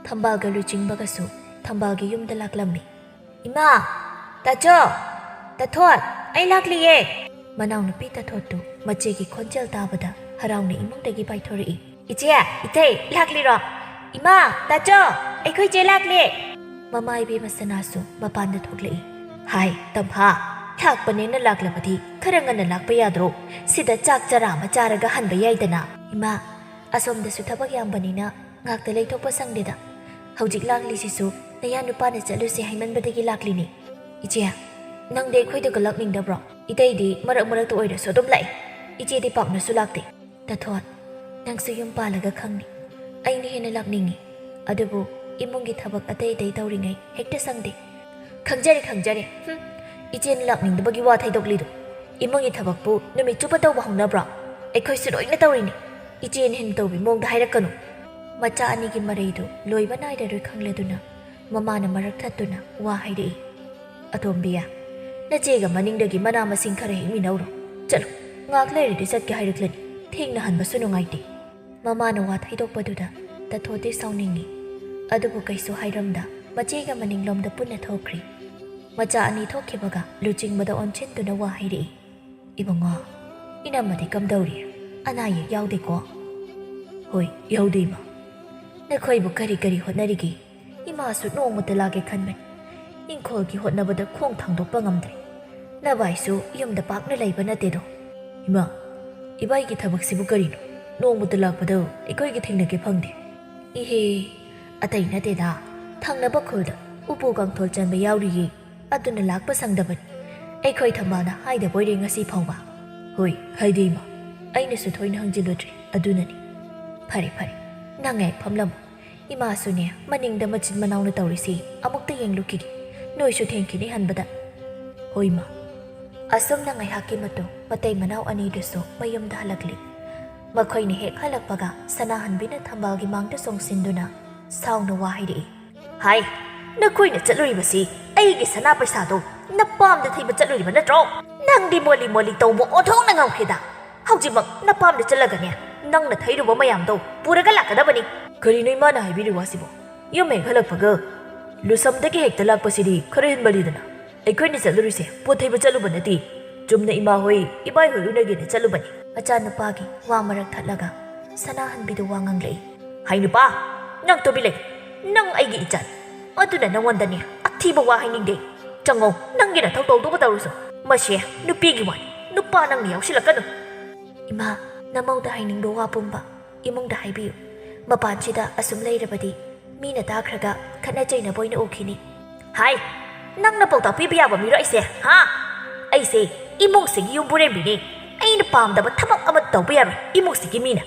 ꯊꯝꯕꯥꯜꯒ ꯂꯨꯆꯤꯡꯕꯒꯁꯨ ꯊꯝꯕꯥꯜꯒꯤ ꯌꯨꯝꯗ ꯂꯥꯛꯂꯝꯃꯤ꯫ "ꯏꯃꯥ! ꯇꯥꯆꯧ! ꯇꯥꯊꯣꯠ! ꯑꯩ ꯂꯥꯛꯂꯤꯌꯦ!" ꯃꯅꯥꯎꯅꯨꯄꯤ ꯇꯥꯊꯣꯠꯇꯨ ꯃꯆꯦꯒꯤ ꯈꯣꯟꯖꯦꯜ ꯇꯥꯕꯗ ꯍꯔꯥꯎꯅ ꯏꯃꯨꯡꯗꯒꯤ ꯄꯥꯏꯊꯣꯔꯛꯏ꯫ "ꯏꯆꯦ, ꯏꯇꯩ, ꯂꯥꯛꯂꯤꯔꯣ? ꯏꯃꯥ, ꯇꯥꯆꯧ, ꯑꯩꯈꯣꯏ ꯆꯦ ꯂꯥꯛꯂꯦ!" ꯃꯃꯥ ꯏꯕꯦꯝꯃ ꯁꯅꯥꯁꯨ ꯃꯄꯥꯟꯗ ꯊꯣꯛꯂꯛꯏ꯫ "ꯍꯥꯏ, ꯇꯝꯐꯥ, ꯂꯥꯛꯄꯅꯦꯅ ꯂꯥꯛꯂꯕꯗꯤ ꯈꯔ ꯉꯟꯅ ꯂꯥꯛꯄ ꯌꯥꯗ꯭ꯔꯣ? ꯁꯤꯗ ꯆꯥꯛ ꯆꯔꯥ ꯑꯃ ꯆꯥꯔꯒ ꯍꯟꯕ ꯌꯥꯏꯗꯅ?" "ꯏꯃꯥ, ꯑꯁꯣꯝꯗꯁꯨ ꯊꯕꯛ ꯌꯥꯝꯕꯅꯤꯅ ꯉꯥꯛꯇ ꯂꯩꯊꯣꯛꯄ ꯁꯪꯗꯦꯗ꯫ ꯍꯧꯖꯤꯛ ꯂꯥꯛꯂꯤꯁꯤꯁꯨ ꯅꯌꯥ ꯅꯨꯄꯥꯅ ꯆꯠꯂꯨꯁꯦ ꯍꯥꯏꯃꯟꯕꯗꯒꯤ ꯂꯥꯛꯂꯤꯅꯤ꯫ ꯏꯆꯦ, ꯅꯪꯗꯤ ꯑꯩꯈꯣꯏꯗꯒ ꯂꯥꯛꯅꯤꯡꯗꯕ꯭ꯔꯣ? ꯏꯇꯩꯗꯤ ꯃꯔꯛ ꯃꯔꯛꯇ ꯑꯣꯏꯔꯁꯨ ꯑꯗꯨꯝ ꯂꯥꯛꯏ꯫ ꯏꯆꯦꯗꯤ ꯄꯥꯛꯅꯁꯨ ꯂꯥꯛꯇꯦ꯫ ꯇꯥꯊꯣꯠ, ꯅꯪꯁꯨ ꯌꯨꯝ ꯄꯥꯜꯂꯒ ꯈꯪꯅꯤ꯫ ꯑꯩꯅ ꯍꯦꯟꯅ ꯂꯥꯛꯅꯤꯡꯉꯤ꯫ ꯑꯗꯨꯕꯨ ꯏꯃꯨꯡꯒꯤ ꯊꯕꯛ ꯑꯇꯩ ꯑꯇꯩ ꯇꯧꯔꯤꯉꯩ ꯍꯦꯛꯇ ꯁꯪꯗꯦ꯫ ꯈꯪꯖꯔꯦ, ꯈꯪꯖꯔꯦ꯫ ꯍꯨꯝ, ꯏꯆꯦꯅ ꯂꯥꯛꯅꯤꯡꯗꯕꯒꯤ ꯋꯥ ꯊꯩꯗꯣꯛꯂꯤꯗꯨ꯫ ꯏꯃꯨꯡꯒꯤ ꯊꯕꯛꯄꯨ ꯅꯨꯃꯤꯠ ꯆꯨꯞꯄ ꯇꯧꯕ ꯍꯧꯅꯕ꯭ꯔꯣ? ꯑꯩꯈꯣꯏꯁꯨ ꯂꯣꯏꯅ ꯇꯧꯔꯤꯅꯤ꯫ ꯏꯆꯦꯅ ꯍꯦꯟꯅ ꯇꯧꯕꯤ ꯃꯑꯣꯡꯗ ꯍꯥꯏꯔꯛꯀꯅꯨ꯫ ꯃꯆꯥ ꯑꯅꯤꯒꯤ ꯃꯔꯩꯗꯨ ꯂꯣꯏꯕ ꯅꯥꯏꯔꯔꯣꯏ ꯈꯪꯂꯗꯨꯅ ꯃꯃꯥꯅ ꯃꯔꯛ ꯊꯠꯇꯨꯅ ꯋꯥ ꯍꯥꯏꯔꯛꯏ꯫ "ꯑꯇꯣꯝꯕꯤ, ꯅꯆꯦꯒ ꯃꯅꯤꯡꯗꯒꯤ ꯃꯅꯥ ꯃꯁꯤꯡ ꯈꯔ ꯍꯦꯛꯃꯤꯟꯅꯧꯔꯣ꯫ ꯆꯠꯂꯣ, ꯉꯥꯛ ꯂꯩꯔꯗꯤ ꯆꯠꯀꯦ ꯍꯥꯏꯔꯛꯂꯅꯤ꯫ ꯊꯦꯡꯅ ꯍꯟꯕꯁꯨ ꯅꯨꯡꯉꯥꯏꯇꯦ"꯫ ꯃꯃꯥꯅ ꯋꯥ ꯊꯩꯗꯣꯛꯄꯗꯨꯗ ꯇꯥꯊꯣꯠꯇꯤ ꯁꯥꯎꯅꯤꯡꯉꯤ꯫ ꯑꯗꯨꯕꯨ ꯀꯩꯁꯨ ꯍꯥꯏꯔꯝꯗ ꯃꯆꯦꯒ ꯃꯅꯤꯡꯂꯣꯝꯗ ꯄꯨꯟꯅ ꯊꯣꯛꯈ꯭ꯔꯤ꯫ ꯃꯆꯥ ꯑꯅꯤ ꯊꯣꯛꯈꯤꯕꯒ ꯂꯨꯆꯤꯡꯕꯗ ꯑꯣꯟꯁꯤꯟꯗꯨꯅ ꯋꯥ ꯍꯥꯏꯔꯛꯏ꯫ "ꯏꯕꯨꯡꯉꯣ, ꯏꯅꯝꯃꯗꯤ ꯀꯝꯗꯧꯔꯤ? ꯑꯅꯥ ꯑꯌꯦꯛ ꯌꯥꯎꯗꯦꯀꯣ?" "ꯍꯣꯏ, ꯌꯥꯎꯗꯦ, ꯏꯃꯥ꯫ ꯅꯈꯣꯏꯕꯨ ꯀꯔꯤ ꯀꯔꯤ ꯍꯣꯠꯅꯔꯤꯒꯦ? ꯏꯃꯥꯁꯨ ꯅꯣꯡꯃꯇ ꯂꯥꯛꯀꯦ ꯈꯟꯕꯅꯤ꯫ ꯏꯪꯈꯣꯜꯒꯤ ꯍꯣꯠꯅꯕꯗ ꯈꯣꯡ ꯊꯥꯡꯗꯣꯛꯄ ꯉꯝꯗ꯭ꯔꯦ꯫ ꯅꯚꯥꯏꯁꯨ ꯌꯨꯝꯗ ꯄꯥꯛꯅ ꯂꯩꯕ ꯅꯠꯇꯦꯗꯣ꯫ ꯏꯃꯥ, ꯏꯕꯥꯏꯒꯤ ꯊꯕꯛꯁꯤꯕꯨ ꯀꯔꯤꯅꯣ? ꯅꯣꯡꯃꯇ ꯂꯥꯛꯄꯗ ꯑꯩꯈꯣꯏꯒ ꯊꯦꯡꯅꯒꯦ ꯐꯪꯗꯦ꯫ ꯏꯍꯦ, ꯑꯇꯩ ꯅꯠꯇꯦꯗ, ꯊꯪꯅꯕ ꯈꯨꯜꯗ ꯎꯄꯨ ꯀꯥꯡꯊꯣꯜ ꯆꯟꯕ ꯌꯥꯎꯔꯤꯌꯦ, ꯑꯗꯨꯅ ꯂꯥꯛꯄ ꯁꯪꯗꯕꯅꯤ꯫ ꯑꯩꯈꯣꯏ ꯊꯝꯕꯥꯜꯅ ꯍꯥꯏꯗꯕꯣꯏꯔꯦ ꯉꯁꯤ ꯐꯥꯎꯕ꯫ ꯍꯣꯏ, ꯍꯥꯏꯗꯦ ꯏꯃꯥ, ꯑꯩꯅꯁꯨ ꯊꯣꯏꯅ ꯍꯪꯖꯤꯜꯂꯨꯗ꯭ꯔꯦ, ꯑꯗꯨꯅꯅꯤ꯫ ꯐꯔꯦ ꯐꯔꯦ, ꯅꯪ ꯍꯦꯛ ꯐꯝꯂꯝꯃꯨ꯫ ꯏꯃꯥꯁꯨꯅꯦ, ꯃꯅꯤꯡꯗ ꯃꯆꯤꯟ ꯃꯅꯥꯎꯅ ꯇꯧꯔꯤꯁꯤ ꯑꯃꯨꯛꯇ ꯌꯦꯡꯂꯨꯈꯤꯒꯦ꯫ ꯅꯣꯏꯁꯨ ꯊꯦꯡꯈꯤꯅꯤ ꯍꯟꯕꯗ꯫ ꯍꯣꯏ ꯏꯃꯥ꯫ ꯑꯁꯨꯝꯅ ꯉꯥꯏꯍꯥꯛꯀꯤ ꯃꯇꯨꯡ ꯃꯇꯩ ꯃꯅꯥꯎ ꯑꯅꯤꯗꯨꯁꯨ ꯃꯌꯨꯝꯗ ꯍꯜꯂꯛꯂꯤ꯫ ꯃꯈꯣꯏꯅ ꯍꯦꯛ ꯍꯜꯂꯛꯄꯒ ꯁꯅꯥꯍꯟꯕꯤꯅ ꯊꯝꯕꯥꯜꯒꯤ ꯃꯥꯡꯗ ꯆꯣꯡꯁꯤꯟꯗꯨꯅ ꯁꯥꯎꯅ ꯋꯥ ꯍꯥꯏꯔꯛꯏ꯫ ꯍꯥꯏ, ꯅꯈꯣꯏꯅ ꯆꯠꯂꯨꯔꯤꯕꯁꯤ ꯑꯩꯒꯤ ꯁꯅꯥ ꯄꯩꯁꯥꯗꯣ ꯅꯄꯥꯝꯗ ꯊꯩꯕ ꯆꯠꯂꯨꯔꯤꯕ ꯅꯠꯇ꯭ꯔꯣ? ꯅꯪꯗꯤ ꯃꯣꯂꯤ ꯃꯣꯂꯤ ꯇꯧꯕ ꯑꯣꯟꯊꯣꯛꯅ ꯉꯝꯈ꯭ꯔꯦꯗ꯫ ꯍꯧꯖꯤꯛꯃꯛ ꯅꯄꯥꯝꯗ ꯆꯠꯂꯒꯅꯦ, ꯅꯪꯅ ꯊꯩꯔꯨꯕ ꯃꯌꯥꯝꯗꯣ ꯄꯨꯔꯒ ꯂꯥꯛꯀꯗꯕꯅꯤ꯫ ꯀꯔꯤꯅꯣ ꯏꯃꯥꯅ ꯍꯥꯏꯕꯤꯔꯤꯕ ꯑꯁꯤꯕꯣ? ꯌꯨꯝ ꯍꯦꯛ ꯍꯜꯂꯛꯄꯒ ꯂꯨꯁꯝꯗꯒꯤ ꯍꯦꯛꯇ ꯂꯥꯛꯄꯁꯤꯗꯤ ꯈꯔ ꯍꯦꯟꯃꯜꯂꯤꯗꯅ꯫ ꯑꯩꯈꯣꯏꯅ ꯆꯠꯂꯨꯔꯤꯁꯦ ꯄꯣꯠ ꯊꯩꯕ ꯆꯠꯂꯨꯕ ꯅꯠꯇꯦ꯫ ꯆꯨꯝꯅ ꯏꯃꯥ ꯍꯣꯏ, ꯏꯕꯥꯏ ꯍꯣꯏ ꯎꯅꯒꯦꯅ ꯆꯠꯂꯨꯕꯅꯤ꯫ ꯃꯆꯥꯅꯨꯄꯥꯒꯤ ꯋꯥ ꯃꯔꯛ ꯊꯠꯂꯒ ꯁꯅꯥꯍꯟꯕꯤꯗꯨ ꯋꯥ ꯉꯥꯡꯂꯛꯏ꯫ ꯍꯥꯏ ꯅꯨꯄꯥ, ꯅꯪ ꯇꯨꯃꯤꯟ ꯂꯩ꯫ ꯅꯪ ꯑꯩꯒꯤ ꯏꯆꯥꯅꯤ꯫ ꯑꯗꯨꯅ ꯅꯉꯣꯟꯗꯅꯦ ꯑꯊꯤꯕ ꯋꯥ ꯍꯥꯏꯅꯤꯡꯗꯦ꯫ ꯆꯪꯉꯣ, ꯅꯪꯒꯤ ꯅꯊꯧ ꯇꯧꯗꯧꯕ ꯇꯧꯔꯨꯁꯨ꯫ ꯃꯁꯦ ꯅꯨꯄꯤꯒꯤ ꯋꯥꯅꯤ꯫ ꯅꯨꯄꯥ ꯅꯪꯅ ꯌꯥꯎꯁꯤꯜꯂꯛꯀꯅꯨ꯫ ꯏꯃꯥ, ꯅꯃꯧꯗ ꯍꯥꯏꯅꯤꯡꯕ ꯋꯥ ꯄꯨꯝꯕ ꯏꯃꯨꯡꯗ ꯍꯥꯏꯕꯤꯌꯨ꯫ ꯃꯄꯥꯟꯁꯤꯗ ꯑꯁꯨꯝ ꯂꯩꯔꯕꯗꯤ ꯃꯤꯅ ꯇꯥꯈ꯭ꯔꯒ ꯈꯠꯅ ꯆꯩꯅꯕ ꯑꯣꯏꯅ ꯎꯈꯤꯅꯤ꯫ ꯍꯥꯏ, ꯅꯪꯅ ꯄꯥꯎꯇꯥꯛ ꯄꯤꯕ ꯌꯥꯕ ꯃꯤꯔꯣ ꯑꯩꯁꯦ, ꯍꯥ? ꯑꯩꯁꯦ ꯏꯃꯨꯡꯁꯤꯒꯤ ꯌꯨꯝꯕꯨꯔꯦꯝꯕꯤꯅꯤ꯫ ꯑꯩꯅ ꯄꯥꯝꯗꯕ ꯊꯕꯛ ꯑꯃ ꯇꯧꯕ ꯌꯥꯔꯣꯏ ꯏꯃꯨꯡꯁꯤꯒꯤ ꯃꯤꯅ꯫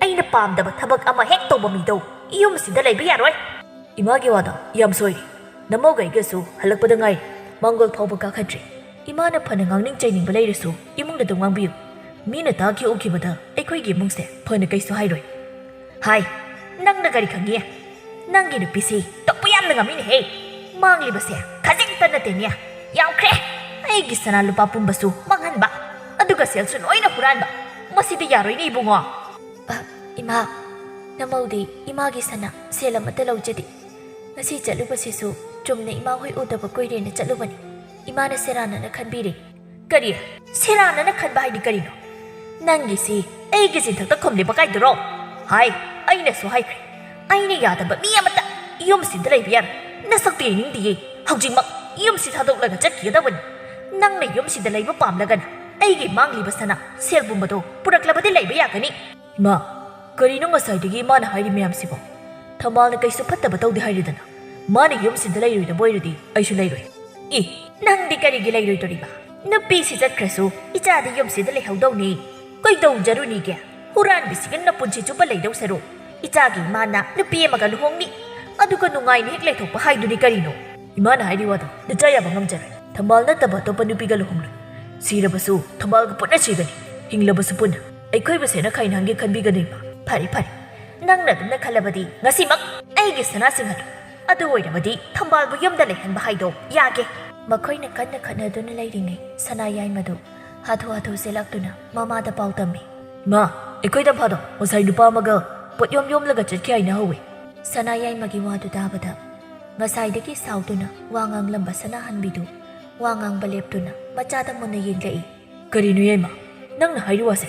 ꯑꯩꯅ ꯄꯥꯝꯗꯕ ꯊꯕꯛ ꯑꯃ ꯍꯦꯛ ꯇꯧꯕ ꯃꯤꯗꯣ ꯌꯨꯝꯁꯤꯗ ꯂꯩꯕ ꯌꯥꯔꯣꯏ꯫ ꯏꯃꯥꯒꯤ ꯋꯥꯗꯣ ꯌꯥꯝ ꯁꯣꯏꯔꯦ꯫ ꯅꯃꯧꯒ ꯑꯩꯒꯁꯨ ꯍꯜꯂꯛꯄꯗ ꯉꯥꯏꯔꯤ꯫ ꯃꯥꯡꯒꯣꯜ ꯐꯥꯎꯕ ꯀꯥꯈꯠꯇ꯭ꯔꯤ꯫ ꯏꯃꯥꯅ ꯐꯅ ꯉꯥꯡꯅꯤꯡ ꯆꯩꯅꯤꯡꯕ ꯂꯩꯔꯁꯨ ꯏꯃꯨꯡꯗ ꯑꯗꯨꯝ ꯉꯥꯡꯕꯤꯌꯨ꯫ ꯃꯤꯅ ꯇꯥꯈꯤ ꯎꯈꯤꯕꯗ ꯑꯩꯈꯣꯏꯒꯤ ꯏꯃꯨꯡꯁꯦ ꯐꯅ ꯀꯩꯁꯨ ꯍꯥꯏꯔꯣꯏ꯫ ꯍꯥꯏ, ꯅꯪꯅ ꯀꯔꯤ ꯈꯪꯉꯤ? ꯅꯪꯒꯤ ꯅꯨꯄꯤꯁꯤ ꯇꯧꯕ ꯌꯥꯝꯅ ꯉꯝꯃꯤꯅꯦꯍꯦ꯫ ꯃꯥꯡꯂꯤꯕꯁꯦ ꯈꯖꯤꯛꯇ ꯅꯠꯇꯦꯅꯦ꯫ ꯌꯥꯝꯈ꯭ꯔꯦ꯫ ꯑꯩꯒꯤ ꯁꯅꯥ ꯂꯨꯄꯥ ꯄꯨꯝꯕꯁꯨ ꯃꯥꯡꯍꯟꯕ, ꯑꯗꯨꯒ ꯁꯦꯜꯁꯨ ꯂꯣꯏꯅ ꯍꯨꯔꯥꯟꯕ꯫ ꯃꯁꯤꯗꯤ ꯌꯥꯔꯣꯏꯅꯦ ꯏꯕꯨꯡꯉꯣ꯫ ꯑ, ꯏꯃꯥ, ꯅꯃꯧꯗꯤ ꯏꯃꯥꯒꯤ ꯁꯅꯥ ꯁꯦꯜ ꯑꯃꯠꯇ ꯂꯧꯖꯗꯦ꯫ ꯉꯁꯤ ꯆꯠꯂꯨꯕꯁꯤꯁꯨ ꯆꯨꯝꯅ ꯏꯃꯥ ꯍꯣꯏ ꯎꯗꯕ ꯀꯨꯏꯔꯦꯅ ꯆꯠꯂꯨꯕꯅꯤ꯫ ꯏꯃꯥꯅ ꯁꯦꯔꯥꯟꯅꯅ ꯈꯟꯕꯤꯔꯦ꯫ ꯀꯔꯤ? ꯁꯦꯔꯥꯟꯅꯅ ꯈꯟꯕ ꯍꯥꯏꯗꯤ ꯀꯔꯤꯅꯣ? ꯅꯪꯒꯤꯁꯤ ꯑꯩꯒꯤ ꯆꯤꯟꯊꯛꯇ ꯈꯨꯝꯂꯤꯕ ꯀꯥꯏꯗꯨꯔꯣ? ꯍꯥꯏ, ꯑꯩꯅꯁꯨ ꯍꯥꯏꯈ꯭ꯔꯦ, ꯑꯩꯅ ꯌꯥꯗꯕ ꯃꯤ ꯑꯃꯠꯇ ꯌꯨꯝꯁꯤꯗ ꯂꯩꯕ ꯌꯥꯔꯣꯏ꯫ ꯅꯁꯛꯇꯤ ꯌꯦꯡꯅꯤꯡꯗꯤꯌꯦ꯫ ꯍꯧꯖꯤꯛꯃꯛ ꯌꯨꯝꯁꯤ ꯊꯥꯗꯣꯛꯂꯒ ꯆꯠꯈꯤꯒꯗꯕꯅꯤ꯫ ꯅꯪꯅ ꯌꯨꯝꯁꯤꯗ ꯂꯩꯕ ꯄꯥꯝꯂꯒꯅ ꯑꯩꯒꯤ ꯃꯥꯡꯂꯤꯕ ꯁꯅꯥ ꯁꯦꯜ ꯄꯨꯝꯕꯗꯣ ꯄꯨꯔꯛꯂꯕꯗꯤ ꯂꯩꯕ ꯌꯥꯒꯅꯤ꯫ ꯏꯃꯥ, ꯀꯔꯤꯅꯣ ꯉꯁꯥꯏꯗꯒꯤ ꯏꯃꯥꯅ ꯍꯥꯏꯔꯤ ꯃꯌꯥꯝꯁꯤꯕꯣ? ꯊꯝꯕꯥꯜꯅ ꯀꯩꯁꯨ ꯐꯠꯇꯕ ꯇꯧꯗꯦ ꯍꯥꯏꯔꯤꯗꯅ꯫ ꯃꯥꯅ ꯌꯨꯝꯁꯤꯗ ꯂꯩꯔꯣꯏꯗꯕ ꯑꯣꯏꯔꯗꯤ ꯑꯩꯁꯨ ꯂꯩꯔꯣꯏ꯫ ꯏ, ꯅꯪꯗꯤ ꯀꯔꯤꯒꯤ ꯂꯩꯔꯣꯏꯗꯣꯔꯤꯕ? ꯅꯨꯄꯤꯁꯤ ꯆꯠꯈ꯭ꯔꯁꯨ ꯏꯆꯥꯗꯤ ꯌꯨꯝꯁꯤꯗ ꯂꯩꯍꯧꯗꯧꯅꯤ꯫ ꯀꯩꯗꯧꯖꯔꯨꯅꯤꯒꯦ? ꯍꯨꯔꯥꯟꯕꯤꯁꯤꯒ ꯅꯄꯨꯟꯁꯤ ꯆꯨꯞꯄ ꯂꯩꯗꯧ ꯁꯔꯨꯛ, ꯏꯆꯥꯒꯤ ꯏꯃꯥꯅ ꯅꯨꯄꯤ ꯑꯃꯒ ꯂꯨꯍꯣꯡꯅꯤ, ꯑꯗꯨꯒ ꯅꯨꯡꯉꯥꯏꯅ ꯍꯦꯛ ꯂꯩꯊꯣꯛꯄ ꯍꯥꯏꯗꯨꯅꯤ ꯀꯔꯤꯅꯣ? ꯏꯃꯥꯅ ꯍꯥꯏꯔꯤ ꯋꯥꯗꯣ ꯅꯆꯥ ꯌꯥꯕ ꯉꯝꯖꯔꯣꯏ꯫ ꯊꯝꯕꯥꯜ ꯅꯠꯇꯕ ꯑꯇꯣꯞꯄ ꯅꯨꯄꯤꯒ ꯂꯨꯍꯣꯡꯂꯣꯏ꯫ ꯁꯤꯔꯕꯁꯨ ꯊꯝꯕꯥꯜꯒ ꯄꯨꯟꯅ ꯁꯤꯒꯅꯤ, ꯍꯤꯡꯂꯕꯁꯨ ꯄꯨꯟꯅ꯫ ꯑꯩꯈꯣꯏ ꯃꯁꯦꯟꯅ ꯈꯥꯏꯅꯍꯟꯒꯦ ꯈꯟꯕꯤꯒꯅꯨ ꯏꯃꯥ꯫ ꯐꯔꯦ, ꯐꯔꯦ, ꯅꯪꯅ ꯑꯗꯨꯝꯅ ꯈꯜꯂꯕꯗꯤ ꯉꯁꯤꯃꯛ ꯑꯩꯒꯤ ꯁꯅꯥꯁꯤꯡ ꯑꯗꯨ, ꯑꯗꯨ ꯑꯣꯏꯔꯕꯗꯤ ꯊꯝꯕꯥꯜꯕꯨ ꯌꯨꯝꯗ ꯂꯩꯍꯟꯕ ꯍꯥꯏꯗꯣ ꯌꯥꯒꯦ꯫ ꯃꯈꯣꯏꯅ ꯀꯟꯅ ꯈꯠꯅꯗꯨꯅ ꯂꯩꯔꯤꯉꯩ ꯁꯅꯥ ꯌꯥꯏꯃꯗꯨ ꯍꯥꯊꯨ ꯍꯥꯊꯨ ꯆꯦꯜꯂꯛꯇꯨꯅ ꯃꯃꯥꯗ ꯄꯥꯎ ꯇꯝꯃꯤ꯫ ꯏꯃꯥ, ꯑꯩꯈꯣꯏ ꯇꯝꯐꯥꯗꯣ ꯉꯁꯥꯏ ꯅꯨꯄꯥ ꯑꯃꯒ ꯄꯣꯠ ꯌꯣꯝ ꯌꯣꯝꯂꯒ ꯆꯠꯈꯤ ꯍꯥꯏꯅ ꯍꯧꯋꯤ꯫ ꯁꯅꯥ ꯌꯥꯏꯃꯒꯤ ꯋꯥꯗꯨ ꯇꯥꯕꯗ ꯉꯁꯥꯏꯗꯒꯤ ꯁꯥꯎꯗꯨꯅ ꯋꯥ ꯉꯥꯡꯂꯝꯕ ꯁꯅꯥꯍꯟꯕꯤꯗꯨ ꯋꯥ ꯉꯥꯡꯕ ꯂꯦꯞꯇꯨꯅ ꯃꯆꯥꯗ ꯃꯨꯟꯅ ꯌꯦꯡꯂꯛꯏ꯫ ꯀꯔꯤꯅꯣ ꯌꯥꯏꯃ, ꯅꯪꯅ ꯍꯥꯏꯔꯤ ꯋꯥꯁꯦ?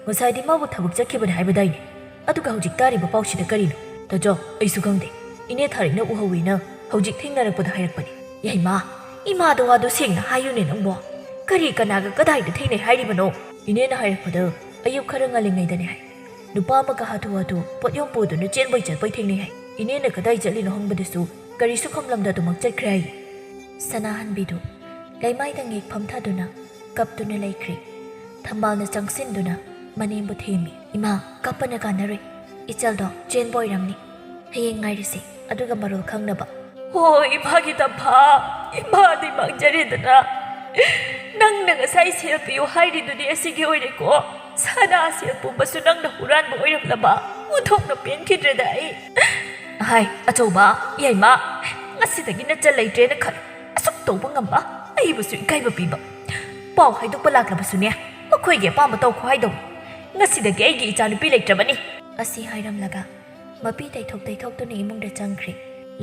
ꯉꯁꯥꯏꯗꯤ ꯃꯥꯕꯨ ꯊꯕꯛ ꯆꯠꯈꯤꯕꯅꯤ ꯍꯥꯏꯕꯗꯥꯏꯅꯦ? ꯑꯗꯨꯒ ꯍꯧꯖꯤꯛ ꯇꯥꯔꯤꯕ ꯄꯥꯎꯁꯤꯅ ꯀꯔꯤꯅꯣ? ꯇꯥꯖꯧ, ꯑꯩꯁꯨ ꯈꯪꯗꯦ꯫ ꯏꯅꯦ ꯊꯥꯔꯤꯛꯅ ꯎꯍꯧꯋꯦꯅ ꯍꯧꯖꯤꯛ ꯊꯦꯡꯅꯔꯛꯄꯗ ꯍꯥꯏꯔꯛꯄꯅꯤ꯫ ꯌꯥꯏꯃ, ꯏꯃꯥꯗ ꯋꯥꯗꯣ ꯁꯦꯡꯅ ꯍꯥꯏꯌꯨꯅꯦ ꯅꯪꯕꯣ꯫ ꯀꯔꯤ ꯀꯅꯥꯒ ꯀꯗꯥꯏꯗ ꯊꯦꯡꯅꯩ ꯍꯥꯏꯔꯤꯕꯅꯣ? ꯏꯅꯦꯅ ꯍꯥꯏꯔꯛꯄꯗ ꯑꯌꯨꯛ ꯈꯔ ꯉꯜꯂꯤꯉꯩꯗꯅꯦ ꯍꯥꯏ꯫ ꯅꯨꯄꯥ ꯑꯃꯒ ꯍꯥꯊꯨ ꯍꯥꯊꯨ ꯄꯣꯠ ꯌꯣꯝ ꯄꯨꯗꯨꯅ ꯆꯦꯟꯕꯣꯏ ꯆꯠꯄꯣꯏ ꯊꯦꯡꯅꯩ ꯍꯥꯏ꯫ ꯏꯅꯦꯅ ꯀꯗꯥꯏ ꯆꯠꯂꯤꯅꯣ ꯍꯪꯕꯗꯁꯨ ꯀꯔꯤꯁꯨ ꯈꯨꯝꯂꯝꯗ ꯑꯗꯨꯃꯛ ꯆꯠꯈ꯭ꯔꯦ ꯍꯥꯏ꯫ ꯁꯅꯥꯍꯟꯕꯤꯗꯨ ꯂꯩꯃꯥꯏꯗ ꯉꯦꯛ ꯐꯝꯊꯗꯨꯅ ꯀꯞꯇꯨꯅ ꯂꯩꯈ꯭ꯔꯦ꯫ ꯊꯝꯕꯥꯜꯅ ꯆꯪꯁꯤꯟꯗꯨꯅ ꯃꯅꯦꯝꯕꯨ ꯊꯦꯝꯃꯤ꯫ ꯏꯃꯥ, ꯀꯞꯄꯅ ꯀꯥꯟꯅꯔꯣꯏ꯫ ꯏꯆꯜꯗꯣ ꯆꯦꯟꯕ ꯑꯣꯏꯔꯝꯅꯤ꯫ ꯍꯌꯦꯡ ꯉꯥꯏꯔꯁꯤ, ꯑꯗꯨꯒ ꯃꯔꯣꯜ ꯈꯪꯅꯕ꯫ ꯍꯣ, ꯏꯃꯥꯒꯤ ꯇꯝꯐꯥ, ꯏꯃꯥꯗꯤ ꯃꯥꯡꯖꯔꯦꯗꯅ꯫ ꯅꯪꯅ ꯉꯁꯥꯏ ꯁꯦꯜ ꯄꯤꯌꯨ ꯍꯥꯏꯔꯤꯗꯨꯗꯤ ꯑꯁꯤꯒꯤ ꯑꯣꯏꯔꯦꯀꯣ꯫ ꯁꯅꯥ ꯁꯦꯜ ꯄꯨꯝꯕꯁꯨ ꯅꯪꯅ ꯍꯨꯔꯥꯟꯕ ꯑꯣꯏꯔꯝꯂꯕ꯫ ꯑꯣꯟꯊꯣꯛꯅ ꯄꯦꯟꯈꯤꯗ꯭ꯔꯦꯗ ꯑꯩ꯫ ꯍꯥꯏ, ꯑꯆꯧꯕ, ꯌꯥꯏꯃ, ꯉꯁꯤꯗꯒꯤ ꯅꯆꯜ ꯂꯩꯇ꯭ꯔꯦꯅ ꯈꯜꯂꯨ꯫ ꯑꯁꯨꯛ ꯇꯧꯕ ꯉꯝꯕ ꯑꯩꯕꯨꯁꯨ ꯏꯀꯥꯏꯕ ꯄꯤꯕ꯫ ꯄꯥꯎ ꯍꯥꯏꯗꯣꯛꯄ ꯂꯥꯛꯂꯕꯁꯨꯅꯦ, ꯃꯈꯣꯏꯒꯤ ꯑꯄꯥꯝꯕ ꯇꯧꯈꯣ ꯍꯥꯏꯗꯧꯅꯤ꯫ ꯉꯁꯤꯗꯒꯤ ꯑꯩꯒꯤ ꯏꯆꯥꯅꯨꯄꯤ ꯂꯩꯇ꯭ꯔꯕꯅꯤ꯫ ꯑꯁꯤ ꯍꯥꯏꯔꯝꯂꯒ ꯃꯄꯤ ꯇꯩꯊꯣꯛ ꯇꯩꯊꯣꯛꯇꯨꯅ ꯏꯃꯨꯡꯗ ꯆꯪꯈ꯭ꯔꯦ꯫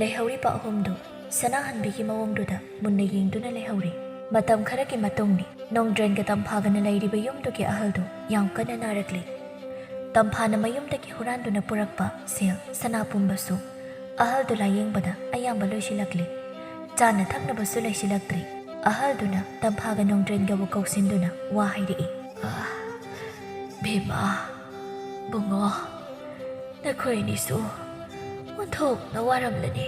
ꯂꯩꯍꯧꯔꯤꯕ ꯑꯍꯨꯝꯗꯨ ꯁꯅꯥꯍꯟꯕꯤꯒꯤ ꯃꯑꯣꯡꯗꯨꯗ ꯃꯨꯟꯅ ꯌꯦꯡꯗꯨꯅ ꯂꯩꯍꯧꯔꯦ꯫ ꯃꯇꯝ ꯈꯔꯒꯤ ꯃꯇꯨꯡꯅꯤ꯫ ꯅꯣꯡꯗ꯭ꯔꯦꯟꯒ ꯇꯝꯐꯥꯒꯅ ꯂꯩꯔꯤꯕ ꯌꯨꯝꯗꯨꯒꯤ ꯑꯍꯜꯗꯨ ꯌꯥꯝ ꯀꯟꯅ ꯅꯥꯔꯛꯂꯦ꯫ ꯇꯝꯐꯥꯅ ꯃꯌꯨꯝꯗꯒꯤ ꯍꯨꯔꯥꯟꯗꯨꯅ ꯄꯨꯔꯛꯄ ꯁꯦꯜ ꯁꯅꯥ ꯄꯨꯝꯕꯁꯨ ꯑꯍꯜꯗꯨ ꯂꯥꯌꯦꯡꯕꯗ ꯑꯌꯥꯝꯕ ꯂꯣꯏꯁꯤꯜꯂꯛꯂꯦ꯫ ꯆꯥꯅ ꯊꯛꯅꯕꯁꯨ ꯂꯩꯁꯤꯜꯂꯛꯇ꯭ꯔꯦ꯫ ꯑꯍꯜꯗꯨꯅ ꯇꯝꯐꯥꯒ ꯅꯣꯡꯗ꯭ꯔꯦꯟꯒꯕꯨ ꯀꯧꯁꯤꯟꯗꯨꯅ ꯋꯥ ꯍꯥꯏꯔꯛꯏ꯫ "ꯑꯥ, ꯕꯦꯝꯃ, ꯕꯨꯡꯉꯣ, ꯅꯈꯣꯏ ꯑꯅꯤꯁꯨ ꯑꯣꯟꯊꯣꯛꯅ ꯋꯥꯔꯝꯂꯅꯤ꯫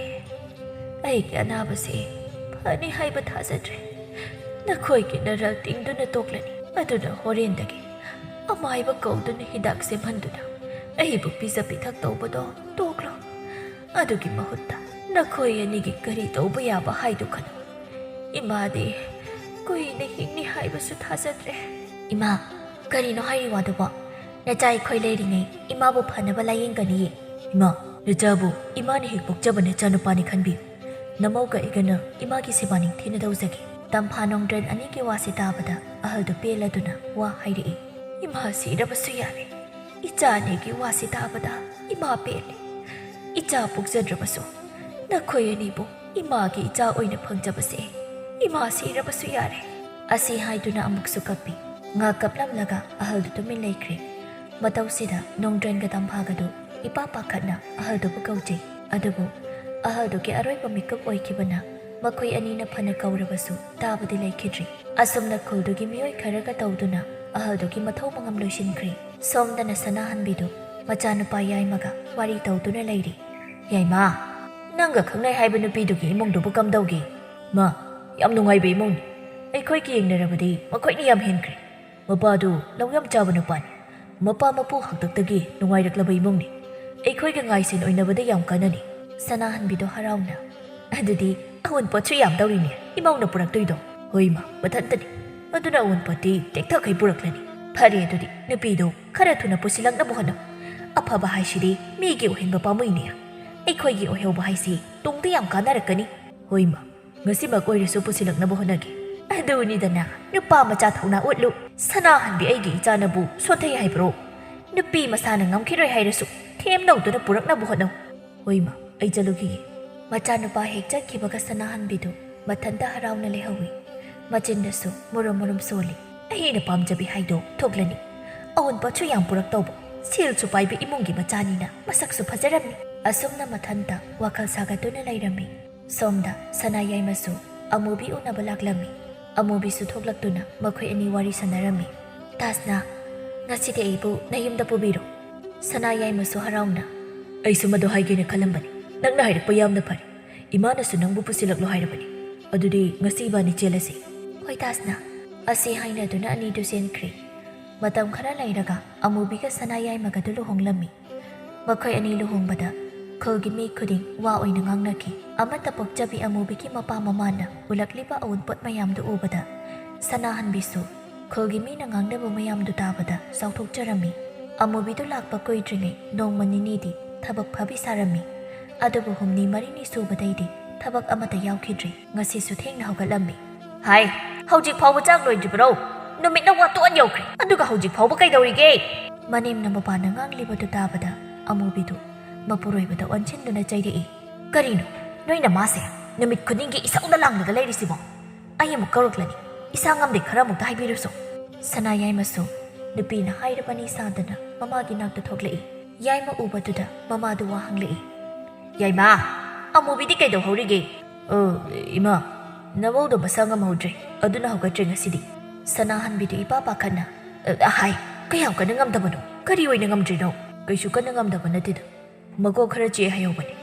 ꯑꯩꯒꯤ ꯑꯅꯥꯕꯁꯤ ꯐꯅꯤ ꯍꯥꯏꯕ ꯊꯥꯖꯗ꯭ꯔꯦ꯫ ꯅꯈꯣꯏꯒꯤ ꯅꯔꯜ ꯇꯤꯡꯗꯨꯅ ꯇꯣꯛꯂꯅꯤ꯫ ꯑꯗꯨꯅ ꯍꯣꯔꯦꯟꯗꯒꯤ ꯑꯃꯥꯏꯕ ꯀꯧꯗꯨꯅ ꯍꯤꯗꯥꯛ ꯁꯦꯝꯍꯟꯗꯨꯅ ꯑꯩꯕꯨ ꯄꯤꯖ ꯄꯤꯊꯛ ꯇꯧꯕꯗꯣ ꯇꯣꯛꯂꯣ꯫ ꯑꯗꯨꯒꯤ ꯃꯍꯨꯠꯇ ꯅꯈꯣꯏ ꯑꯅꯤꯒꯤ ꯀꯔꯤ ꯇꯧꯕ ꯌꯥꯕ ꯍꯥꯏꯗꯨ ꯈꯟꯅꯧ꯫ ꯏꯃꯥꯗꯤ ꯀꯨꯏꯅ ꯍꯤꯡꯅꯤ ꯍꯥꯏꯕꯁꯨ ꯊꯥꯖꯗ꯭ꯔꯦ꯫" "ꯏꯃꯥ, ꯀꯔꯤꯅꯣ ꯍꯥꯏꯔꯤ ꯋꯥꯗꯨꯕꯣ? ꯅꯆꯥ ꯑꯩꯈꯣꯏ ꯂꯩꯔꯤꯉꯩ ꯏꯃꯥꯕꯨ ꯐꯅꯕ ꯂꯥꯌꯦꯡꯒꯅꯤꯌꯦ꯫" "ꯏꯃꯥ, ꯅꯆꯥꯕꯨ ꯏꯃꯥꯅ ꯍꯦꯛ ꯄꯣꯛꯆꯕ ꯅꯆꯥꯅꯨꯄꯥꯅꯤ ꯈꯟꯕꯤꯌꯨ꯫ ꯅꯃꯧꯒ ꯑꯩꯒꯅ ꯏꯃꯥꯒꯤ ꯁꯦꯕꯥ ꯅꯤꯡꯊꯤꯅ ꯇꯧꯖꯒꯦ꯫" ꯇꯝꯐꯥ ꯅꯣꯡꯗ꯭ꯔꯦꯟ ꯑꯅꯤꯒꯤ ꯋꯥꯁꯤ ꯇꯥꯕꯗ ꯑꯍꯜꯗꯨ ꯄꯦꯜꯂꯗꯨꯅ ꯋꯥ ꯍꯥꯏꯔꯛꯏ꯫ "ꯏꯃꯥ ꯁꯤꯔꯕꯁꯨ ꯌꯥꯔꯦ꯫ ꯏꯆꯥ ꯑꯅꯤꯒꯤ ꯋꯥꯁꯤ ꯇꯥꯕꯗ ꯏꯃꯥ ꯄꯦꯜꯂꯦ꯫ ꯏꯆꯥ ꯄꯣꯛꯆꯗ꯭ꯔꯕꯁꯨ ꯅꯈꯣꯏ ꯑꯅꯤꯕꯨ ꯏꯃꯥꯒꯤ ꯏꯆꯥ ꯑꯣꯏꯅ ꯐꯪꯖꯕꯁꯦ ꯏꯃꯥ ꯁꯤꯔꯕꯁꯨ ꯌꯥꯔꯦ꯫" ꯑꯁꯤ ꯍꯥꯏꯗꯨꯅ ꯑꯃꯨꯛꯁꯨ ꯀꯞꯄꯤ꯫ ꯉꯥꯛ ꯀꯞꯂꯝꯂꯒ ꯑꯍꯜꯗꯨ ꯇꯨꯃꯤꯟ ꯂꯩꯈ꯭ꯔꯦ꯫ ꯃꯇꯧꯁꯤꯗ ꯅꯣꯡꯗ꯭ꯔꯦꯟꯒ ꯇꯝꯐꯥꯒꯗꯨ ꯏꯄꯥ ꯄꯥꯈꯠꯅ ꯑꯍꯜꯗꯨꯕꯨ ꯀꯧꯖꯩ꯫ ꯑꯗꯨꯕꯨ ꯑꯍꯜꯗꯨꯒꯤ ꯑꯔꯣꯏꯕ ꯃꯤꯀꯨꯞ ꯑꯣꯏꯈꯤꯕꯅ ꯃꯈꯣꯏ ꯑꯅꯤꯅ ꯐꯅ ꯀꯧꯔꯕꯁꯨ ꯇꯥꯕꯗꯤ ꯂꯩꯈꯤꯗ꯭ꯔꯤ꯫ ꯑꯁꯨꯝꯅ ꯈꯨꯜꯗꯨꯒꯤ ꯃꯤꯑꯣꯏ ꯈꯔꯒ ꯇꯧꯗꯨꯅ ꯑꯍꯜꯗꯨꯒꯤ ꯃꯊꯧ ꯃꯉꯝ ꯂꯣꯏꯁꯤꯟꯈ꯭ꯔꯦ꯫ ꯁꯣꯝꯗꯅ ꯁꯅꯥꯍꯟꯕꯤꯗꯨ ꯃꯆꯥꯅꯨꯄꯥ ꯌꯥꯏꯃꯒ ꯋꯥꯔꯤ ꯇꯧꯗꯨꯅ ꯂꯩꯔꯤ꯫ "ꯌꯥꯏꯃ, ꯅꯪꯒ ꯈꯪꯅꯩ ꯍꯥꯏꯕ ꯅꯨꯄꯤꯗꯨꯒꯤ ꯏꯃꯨꯡꯗꯨꯕꯨ ꯀꯝꯗꯧꯒꯦ?" "ꯃꯥ, ꯌꯥꯝ ꯅꯨꯡꯉꯥꯏꯕ ꯏꯃꯨꯡꯅꯤ꯫ ꯑꯩꯈꯣꯏꯒ ꯌꯦꯡꯅꯔꯕꯗꯤ ꯃꯈꯣꯏꯅ ꯌꯥꯝ ꯍꯦꯟꯈ꯭ꯔꯦ꯫ ꯃꯄꯥꯗꯨ ꯂꯧ ꯌꯥꯝ ꯆꯥꯕ ꯅꯨꯄꯥꯅꯤ꯫ ꯃꯄꯥ ꯃꯄꯨ ꯍꯥꯛꯇꯛꯇꯒꯤ ꯅꯨꯡꯉꯥꯏꯔꯛꯂꯕ ꯏꯃꯨꯡꯅꯤ꯫ ꯑꯩꯈꯣꯏꯒ ꯉꯥꯏꯁꯦꯟ ꯑꯣꯏꯅꯕꯗ ꯌꯥꯝ ꯀꯥꯟꯅꯅꯤ꯫" ꯁꯅꯥꯍꯟꯕꯤꯗꯣ ꯍꯔꯥꯎꯅ, "ꯑꯗꯨꯗꯤ ꯑꯋꯨꯟꯄꯣꯠꯁꯨ ꯌꯥꯝꯗꯧꯔꯤꯅꯦ ꯏꯃꯧꯅ ꯄꯨꯔꯛꯇꯣꯏꯗꯣ꯫" "ꯍꯣꯏ ꯏꯃꯥ, ꯃꯊꯟꯇꯅꯤ꯫ ꯑꯗꯨꯅ ꯑꯋꯨꯟꯄꯣꯠꯇꯤ ꯇꯦꯛꯊꯈꯩ ꯄꯨꯔꯛꯂꯅꯤ꯫" "ꯐꯔꯦ, ꯑꯗꯨꯗꯤ ꯅꯨꯄꯤꯗꯣ ꯈꯔ ꯊꯨꯅ ꯄꯨꯁꯤꯜꯂꯛꯅꯕ ꯍꯣꯠꯅꯧ꯫ ꯑꯐꯕ ꯍꯥꯏꯁꯤꯗꯤ ꯃꯤꯒꯤ ꯑꯣꯏꯍꯟꯕ ꯄꯥꯝꯃꯨꯏꯅꯦ꯫ ꯑꯩꯈꯣꯏꯒꯤ ꯑꯣꯏꯍꯧꯕ ꯍꯥꯏꯁꯤ ꯇꯨꯡꯗ ꯌꯥꯝ ꯀꯥꯟꯅꯔꯛꯀꯅꯤ꯫" "ꯍꯣꯏ ꯏꯃꯥ, ꯉꯁꯤꯃꯛ ꯑꯣꯏꯔꯁꯨ ꯄꯨꯁꯤꯜꯂꯛꯅꯕ ꯍꯣꯠꯅꯒꯦ꯫" "ꯑꯗꯨꯅꯤꯗꯅ, ꯅꯨꯄꯥ ꯃꯆꯥ ꯊꯧꯅꯥ ꯎꯠꯂꯨ꯫ ꯁꯅꯥꯍꯟꯕꯤ ꯑꯩꯒꯤ ꯏꯆꯥꯅꯕꯨ ꯁꯣꯟꯊꯩ ꯍꯥꯏꯕ꯭ꯔꯣ? ꯅꯨꯄꯤ ꯃꯁꯥꯅ ꯉꯝꯈꯤꯔꯣꯏ ꯍꯥꯏꯔꯁꯨ ꯊꯦꯝꯅꯧꯗꯨꯅ ꯄꯨꯔꯛꯅꯕ ꯍꯣꯠꯅꯧ꯫" "ꯍꯣꯏ ꯏꯃꯥ, ꯑꯩ ꯆꯠꯂꯨꯈꯤꯒꯦ꯫" ꯃꯆꯥꯅꯨꯄꯥ ꯍꯦꯛ ꯆꯠꯈꯤꯕꯒ ꯁꯅꯥꯍꯟꯕꯤꯗꯨ ꯃꯊꯟꯇ ꯍꯔꯥꯎꯅ ꯂꯩꯍꯧꯏ꯫ ꯃꯆꯤꯟꯗꯁꯨ ꯃꯨꯔꯨꯝ ꯃꯨꯔꯨꯝ ꯁꯣꯜꯂꯤ꯫ "ꯑꯩꯅ ꯄꯥꯝꯖꯕꯤ ꯍꯥꯏꯗꯣ ꯊꯣꯛꯂꯅꯤ꯫ ꯑꯋꯨꯟꯄꯣꯠꯁꯨ ꯌꯥꯝ ꯄꯨꯔꯛꯇꯧꯕ, ꯁꯦꯜꯁꯨ ꯄꯥꯏꯕ ꯏꯃꯨꯡꯒꯤ ꯃꯆꯥꯅꯤꯅ ꯃꯁꯛꯁꯨ ꯐꯖꯔꯝꯃꯤ꯫ ꯑꯁꯨꯝꯅ ꯃꯊꯟꯇ ꯋꯥꯈꯜ ꯁꯥꯒꯠꯇꯨꯅ ꯂꯩꯔꯝꯃꯤ꯫ ꯁꯣꯝꯗ ꯁꯅꯥ ꯌꯥꯏꯃꯁꯨ ꯑꯃꯨꯕꯤ ꯎꯅꯕ ꯂꯥꯛꯂꯝꯃꯤ꯫ ꯑꯃꯨꯕꯤꯁꯨ ꯊꯣꯛꯂꯛꯇꯨꯅ ꯃꯈꯣꯏ ꯑꯅꯤ ꯋꯥꯔꯤ ꯁꯥꯟꯅꯔꯝꯃꯤ꯫ "ꯇꯥꯁꯅꯥ, ꯉꯁꯤꯗꯤ ꯑꯩꯕꯨ ꯅꯌꯨꯝꯗ ꯄꯨꯕꯤꯔꯣ꯫" ꯁꯅꯥ ꯌꯥꯏꯃꯁꯨ ꯍꯔꯥꯎꯅ, "ꯑꯩꯁꯨ ꯃꯗꯨ ꯍꯥꯏꯒꯦꯅ ꯈꯜꯂꯝꯕꯅꯤ꯫ ꯅꯪꯅ ꯍꯥꯏꯔꯛꯄ ꯌꯥꯝꯅ ꯐꯔꯦ꯫ ꯏꯃꯥꯅꯁꯨ ꯅꯪꯕꯨ ꯄꯨꯁꯤꯜꯂꯛꯂꯣ ꯍꯥꯏꯔꯕꯅꯤ꯫ ꯑꯗꯨꯗꯤ ꯉꯁꯤ ꯏꯕꯥꯅꯤ ꯆꯦꯜꯂꯁꯤ꯫" "ꯍꯣꯏ ꯇꯥꯁꯅꯥ꯫" ꯑꯁꯤ ꯍꯥꯏꯅꯗꯨꯅ ꯑꯅꯤꯗꯨ ꯆꯦꯟꯈ꯭ꯔꯤ꯫ ꯃꯇꯝ ꯈꯔ ꯂꯩꯔꯒ ꯑꯃꯨꯕꯤꯒ ꯁꯅꯥ ꯌꯥꯏꯃꯒꯗꯨ ꯂꯨꯍꯣꯡꯂꯝꯃꯤ꯫ ꯃꯈꯣꯏ ꯑꯅꯤ ꯂꯨꯍꯣꯡꯕꯗ ꯈꯨꯜꯒꯤ ꯃꯤ ꯈꯨꯗꯤꯡ ꯋꯥ ꯑꯣꯏꯅ ꯉꯥꯡꯅꯈꯤ꯫ ꯑꯃꯠꯇ ꯄꯣꯛꯆꯕꯤ ꯑꯃꯨꯕꯤꯒꯤ ꯃꯄꯥ ꯃꯃꯥꯅ ꯎꯠꯂꯛꯂꯤꯕ ꯑꯑꯣꯟꯄꯣꯠ ꯃꯌꯥꯝꯗꯨ ꯎꯕꯗ, ꯁꯅꯥꯍꯟꯕꯤꯁꯨ ꯈꯨꯜꯒꯤ ꯃꯤꯅ ꯉꯥꯡꯅꯕ ꯃꯌꯥꯝꯗꯨ ꯇꯥꯕꯗ ꯆꯥꯎꯊꯣꯛꯆꯔꯝꯃꯤ꯫ ꯑꯃꯨꯕꯤꯗꯨ ꯂꯥꯛꯄ ꯀꯨꯏꯗ꯭ꯔꯤꯉꯩ ꯅꯣꯡꯃ ꯅꯤꯅꯤꯗꯤ ꯊꯕꯛ ꯐꯕꯤ ꯁꯥꯔꯝꯃꯤ꯫ ꯑꯗꯨꯕꯨ ꯍꯨꯝꯅꯤ ꯃꯔꯤꯅꯤ ꯁꯨꯕꯗꯩꯗꯤ ꯊꯕꯛ ꯑꯃꯠꯇ ꯌꯥꯎꯈꯤꯗ꯭ꯔꯦ꯫ ꯉꯁꯤꯁꯨ ꯊꯦꯡꯅ ꯍꯧꯒꯠꯂꯝꯃꯤ꯫ "ꯍꯥꯏ, ꯍꯧꯖꯤꯛ ꯐꯥꯎꯕ ꯆꯥꯛ ꯂꯣꯏꯗ꯭ꯔꯤꯕꯔꯣ? ꯅꯨꯃꯤꯠꯅ ꯋꯥꯇꯣꯟ ꯌꯧꯈ꯭ꯔꯦ, ꯑꯗꯨꯒ ꯍꯧꯖꯤꯛ ꯐꯥꯎꯕ ꯀꯩꯗꯧꯔꯤꯒꯦ?" ꯃꯅꯦꯝꯅ ꯃꯄꯥꯅ ꯉꯥꯡꯂꯤꯕꯗꯨ ꯇꯥꯕꯗ ꯑꯃꯨꯕꯤꯗꯨ ꯃꯄꯨꯔꯣꯏꯕꯗ ꯑꯣꯟꯁꯤꯟꯗꯨꯅ ꯆꯩꯔꯛꯏ꯫ "ꯀꯔꯤꯅꯣ ꯅꯣꯏ ꯅꯃꯥꯁꯦ ꯅꯨꯃꯤꯠ ꯈꯨꯗꯤꯡꯒꯤ ꯏꯁꯧꯗ ꯂꯥꯡꯂꯒ ꯂꯩꯔꯤꯁꯤꯕꯣ? ꯑꯩ ꯑꯃꯨꯛ ꯀꯧꯔꯛꯂꯅꯤ, ꯏꯁꯥ ꯉꯝꯗꯦ, ꯈꯔ ꯑꯃꯨꯛꯇ ꯍꯥꯏꯕꯤꯔꯨꯁꯣ꯫" ꯁꯅꯥ ꯌꯥꯏꯃꯁꯨ ꯅꯨꯄꯤꯅ ꯍꯥꯏꯔꯕꯅꯤ ꯁꯥꯗꯅ ꯃꯃꯥꯒꯤ ꯅꯥꯛꯇ ꯊꯣꯛꯂꯛꯏ꯫ ꯌꯥꯏꯃ ꯎꯕꯗꯨꯗ ꯃꯃꯥꯗꯨ ꯋꯥ ꯍꯪꯂꯛꯏ꯫ "ꯌꯥꯏꯃ, ꯑꯃꯨꯕꯤꯗꯤ ꯀꯩꯗꯧꯍꯧꯔꯤꯒꯦ?" "ꯑ, ꯏꯃꯥ, ꯅꯃꯧꯗꯣ ꯃꯁꯥ ꯉꯝꯍꯧꯗ꯭ꯔꯦ, ꯑꯗꯨꯅ ꯍꯧꯒꯠꯇ꯭ꯔꯦ ꯉꯁꯤꯗꯤ꯫" ꯁꯅꯥꯍꯟꯕꯤꯗꯨ ꯏꯄꯥ ꯄꯥꯈꯠꯅ, "ꯑ, ꯍꯥꯏ, ꯀꯌꯥꯝ ꯀꯟꯅ ꯉꯝꯗꯕꯅꯣ? ꯀꯔꯤ ꯑꯣꯏꯅ ꯉꯝꯗ꯭ꯔꯤꯅꯣ?" "ꯀꯩꯁꯨ ꯀꯟꯅ ꯉꯝꯗꯕ ꯅꯠꯇꯦꯗ, ꯃꯀꯣꯛ ꯈꯔ ꯆꯤꯛꯑꯦ ꯍꯥꯏꯍꯧꯕꯅꯤ꯫"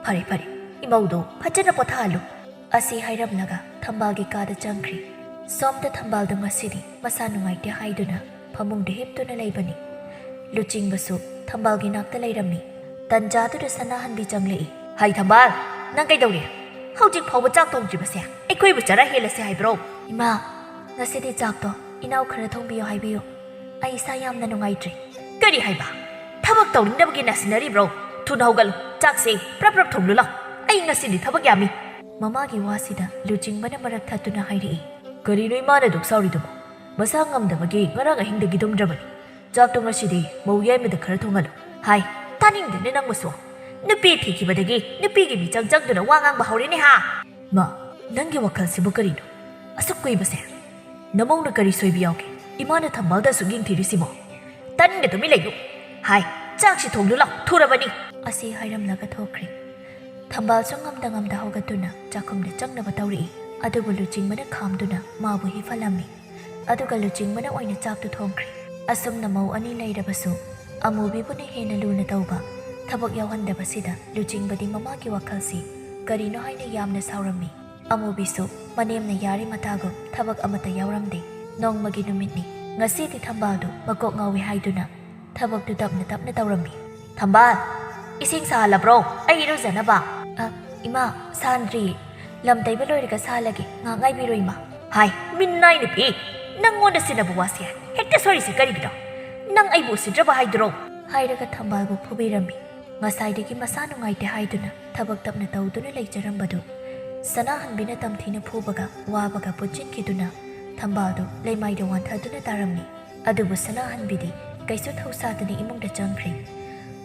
"ꯐꯔꯦ, ꯐꯔꯦ, ꯏꯃꯧꯗꯣ ꯐꯖꯅ ꯄꯣꯊꯥꯍꯜꯂꯨ꯫" ꯑꯁꯤ ꯍꯥꯏꯔꯝꯂꯒ ꯊꯝꯕꯥꯜꯒꯤ ꯀꯥꯗ ꯆꯪꯈ꯭ꯔꯤ꯫ ꯁꯣꯝꯗ ꯊꯝꯕꯥꯜꯗꯣ ꯉꯁꯤꯗꯤ ꯃꯁꯥ ꯅꯨꯡꯉꯥꯏꯇꯦ ꯍꯥꯏꯗꯨꯅ ꯐꯃꯨꯡꯗ ꯍꯤꯞꯇꯨꯅ ꯂꯩꯕꯅꯤ꯫ ꯂꯨꯆꯤꯡꯕꯁꯨ ꯊꯝꯕꯥꯜꯒꯤ ꯅꯥꯛꯇ ꯂꯩꯔꯝꯃꯤ꯫ ꯇꯟꯖꯥꯗꯨꯗ ꯁꯅꯥꯍꯟꯕꯤ ꯆꯪꯂꯛꯏ꯫ "ꯍꯥꯏ ꯊꯝꯕꯥꯜ, ꯅꯪ ꯀꯩꯗꯧꯔꯦ? ꯍꯧꯖꯤꯛ ꯐꯥꯎꯕ ꯆꯥꯛ ꯊꯣꯡꯗ꯭ꯔꯤꯕꯁꯦ ꯑꯩꯈꯣꯏꯕꯨ ꯆꯔꯥ ꯍꯦꯜꯂꯁꯦ ꯍꯥꯏꯕ꯭ꯔꯣ?" "ꯏꯃꯥ, ꯉꯁꯤꯗꯤ ꯆꯥꯛꯇꯣ ꯏꯅꯥꯎ ꯈꯔ ꯊꯣꯡꯕꯤꯌꯣ ꯍꯥꯏꯕꯤꯌꯨ꯫ ꯑꯩ ꯏꯁꯥ ꯌꯥꯝꯅ ꯅꯨꯡꯉꯥꯏꯇ꯭ꯔꯤ꯫" "ꯀꯔꯤ ꯍꯥꯏꯕ? ꯊꯕꯛ ꯇꯧꯅꯤꯡꯗꯕꯒꯤ ꯅꯥꯁꯤꯟꯅꯔꯤꯕ꯭ꯔꯣ? ꯊꯨꯅ ꯍꯧꯒꯠꯂꯨ, ꯆꯥꯛꯁꯦ ꯄ꯭ꯔꯞ ꯄ꯭ꯔꯞ ꯊꯣꯡꯂꯨ ꯂꯥꯎ꯫ ꯑꯩ ꯉꯁꯤꯗꯤ ꯊꯕꯛ ꯌꯥꯝꯃꯤ꯫" ꯃꯃꯥꯒꯤ ꯋꯥꯁꯤꯗ ꯂꯨꯆꯤꯡꯕꯅ ꯃꯔꯛ ꯊꯠꯇꯨꯅ ꯍꯥꯏꯔꯛꯏ꯫ "ꯀꯔꯤꯅꯣ ꯏꯃꯥꯅ ꯑꯗꯨꯛ ꯁꯥꯎꯔꯤꯗꯨꯕꯣ? ꯃꯁꯥ ꯉꯝꯗꯕꯒꯤ ꯉꯔꯥꯡ ꯑꯍꯤꯡꯗꯒꯤ ꯇꯨꯝꯗ꯭ꯔꯕꯅꯤ꯫ ꯆꯥꯛꯇꯣ ꯉꯁꯤꯗꯤ ꯃꯧ ꯌꯥꯏꯃꯗ ꯈꯔ ꯊꯣꯡꯍꯜꯂꯨ꯫" "ꯍꯥꯏ, ꯇꯥꯅꯤꯡꯗꯦꯅꯦ ꯅꯪꯕꯨꯁꯨ꯫ ꯅꯨꯄꯤ ꯊꯤꯈꯤꯕꯗꯒꯤ ꯅꯨꯄꯤꯒꯤ ꯃꯤꯆꯪ ꯆꯪꯗꯨꯅ ꯋꯥ ꯉꯥꯡꯕ ꯍꯧꯔꯦꯅꯦ ꯍꯥ?" "ꯃꯥ, ꯅꯪꯒꯤ ꯋꯥꯈꯜꯁꯤꯕꯨ ꯀꯔꯤꯅꯣ? ꯑꯁꯨꯛ ꯀꯨꯏꯕꯁꯦ ꯅꯃꯧꯅ ꯀꯔꯤ ꯁꯣꯏꯕ ꯌꯥꯎꯒꯦ? ꯏꯃꯥꯅ ꯊꯝꯕꯥꯜꯗ ꯑꯁꯨꯛ ꯌꯦꯡꯊꯤꯔꯤꯁꯤꯕꯣ?" "ꯇꯥꯅꯤꯡꯗꯦ, ꯇꯨꯃꯤꯟ ꯂꯩꯌꯨ꯫ ꯍꯥꯏ, ꯆꯥꯛꯁꯤ ꯊꯣꯡꯂꯨ ꯂꯥꯎ, ꯊꯨꯔꯕꯅꯤ꯫" ꯑꯁꯤ ꯍꯥꯏꯔꯝꯂꯒ ꯊꯣꯛꯈ꯭ꯔꯦ꯫ ꯊꯝꯕꯥꯜꯁꯨ ꯉꯝꯗ ꯉꯝꯗ ꯍꯧꯒꯠꯇꯨꯅ ꯆꯥꯛꯈꯨꯝꯗ ꯆꯪꯅꯕ ꯇꯧꯔꯛꯏ꯫ ꯑꯗꯨꯕꯨ ꯂꯨꯆꯤꯡꯕꯅ ꯈꯥꯝꯗꯨꯅ ꯃꯥꯕꯨ ꯍꯤꯐꯜꯂꯝꯃꯤ꯫ ꯑꯗꯨꯒ ꯂꯨꯆꯤꯡꯕꯅ ꯑꯣꯏꯅ ꯆꯥꯛꯇꯨ ꯊꯣꯡꯈ꯭ꯔꯦ꯫ ꯑꯁꯨꯝꯅ ꯃꯧ ꯑꯅꯤ ꯂꯩꯔꯕꯁꯨ ꯑꯃꯨꯕꯤꯕꯨꯅ ꯍꯦꯟꯅ ꯂꯨꯅ ꯇꯧꯕ, ꯊꯕꯛ ꯌꯥꯎꯍꯟꯗꯕꯁꯤꯗ ꯂꯨꯆꯤꯡꯕꯗꯤ ꯃꯃꯥꯒꯤ ꯋꯥꯈꯜꯁꯤ ꯀꯔꯤꯅꯣ ꯍꯥꯏꯅ ꯌꯥꯝꯅ ꯁꯥꯎꯔꯝꯃꯤ꯫ ꯑꯃꯨꯕꯤꯁꯨ ꯃꯅꯦꯝꯅ ꯌꯥꯔꯤ ꯃꯇꯥꯒꯨꯝ ꯊꯕꯛ ꯑꯃꯠꯇ ꯌꯥꯎꯔꯝꯗꯦ꯫ ꯅꯣꯡꯃꯒꯤ ꯅꯨꯃꯤꯠꯅꯤ꯫ ꯉꯁꯤꯗꯤ ꯊꯝꯕꯥꯜꯗꯨ ꯃꯀꯣꯛ ꯉꯥꯎꯏ ꯍꯥꯏꯗꯨꯅ ꯊꯕꯛꯇꯨ ꯇꯞꯅ ꯇꯞꯅ ꯇꯧꯔꯝꯃꯤ꯫ "ꯊꯝꯕꯥꯜ, ꯏꯁꯤꯡ ꯁꯥꯍꯜꯂꯕ꯭ꯔꯣ? ꯑꯩ ꯏꯔꯨꯖꯅꯕ?" "ꯑ, ꯏꯃꯥ, ꯁꯥꯍꯟꯗ꯭ꯔꯤꯌꯦ꯫ ꯂꯝ ꯇꯩꯕ ꯂꯣꯏꯔꯒ ꯁꯥꯍꯜꯂꯒꯦ꯫ ꯉꯥꯏꯍꯥꯛ ꯉꯥꯏꯕꯤꯔꯣ, ꯏꯃꯥ꯫" "ꯍꯥꯏ, ꯃꯤꯅꯥꯏ ꯅꯨꯄꯤ, ꯅꯪꯉꯣꯟꯗ ꯁꯤꯟꯅꯕ ꯋꯥꯁꯦ ꯍꯦꯛꯇ ꯁꯣꯏꯔꯤꯁꯦ ꯀꯔꯤꯒꯤꯅꯣ? ꯅꯪ ꯑꯩꯕꯨ ꯎꯁꯤꯠꯇ꯭ꯔꯕ ꯍꯥꯏꯗꯨꯔꯣ?" ꯍꯥꯏꯔꯒ ꯊꯝꯕꯥꯜꯕꯨ ꯐꯨꯕꯤꯔꯝꯃꯤ꯫ ꯉꯁꯥꯏꯗꯒꯤ ꯃꯁꯥ ꯅꯨꯡꯉꯥꯏꯇꯦ ꯍꯥꯏꯗꯨꯅ ꯊꯕꯛ ꯇꯞꯅ ꯇꯧꯗꯨꯅ ꯂꯩꯖꯔꯝꯕꯗꯨ ꯁꯅꯥꯍꯟꯕꯤꯅ ꯇꯝꯊꯤꯅ ꯐꯨꯕꯒ ꯋꯥꯕꯒ ꯄꯨꯟꯁꯤꯟꯈꯤꯗꯨꯅ ꯊꯝꯕꯥꯜꯗꯨ ꯂꯩꯃꯥꯏꯗ ꯋꯥꯟꯊꯗꯨꯅ ꯇꯥꯔꯝꯃꯤ꯫ ꯑꯗꯨꯕꯨ ꯁꯅꯥꯍꯟꯕꯤꯗꯤ ꯀꯩꯁꯨ ꯊꯧꯁꯥꯗꯅ ꯏꯃꯨꯡꯗ ꯆꯪꯈ꯭ꯔꯦ꯫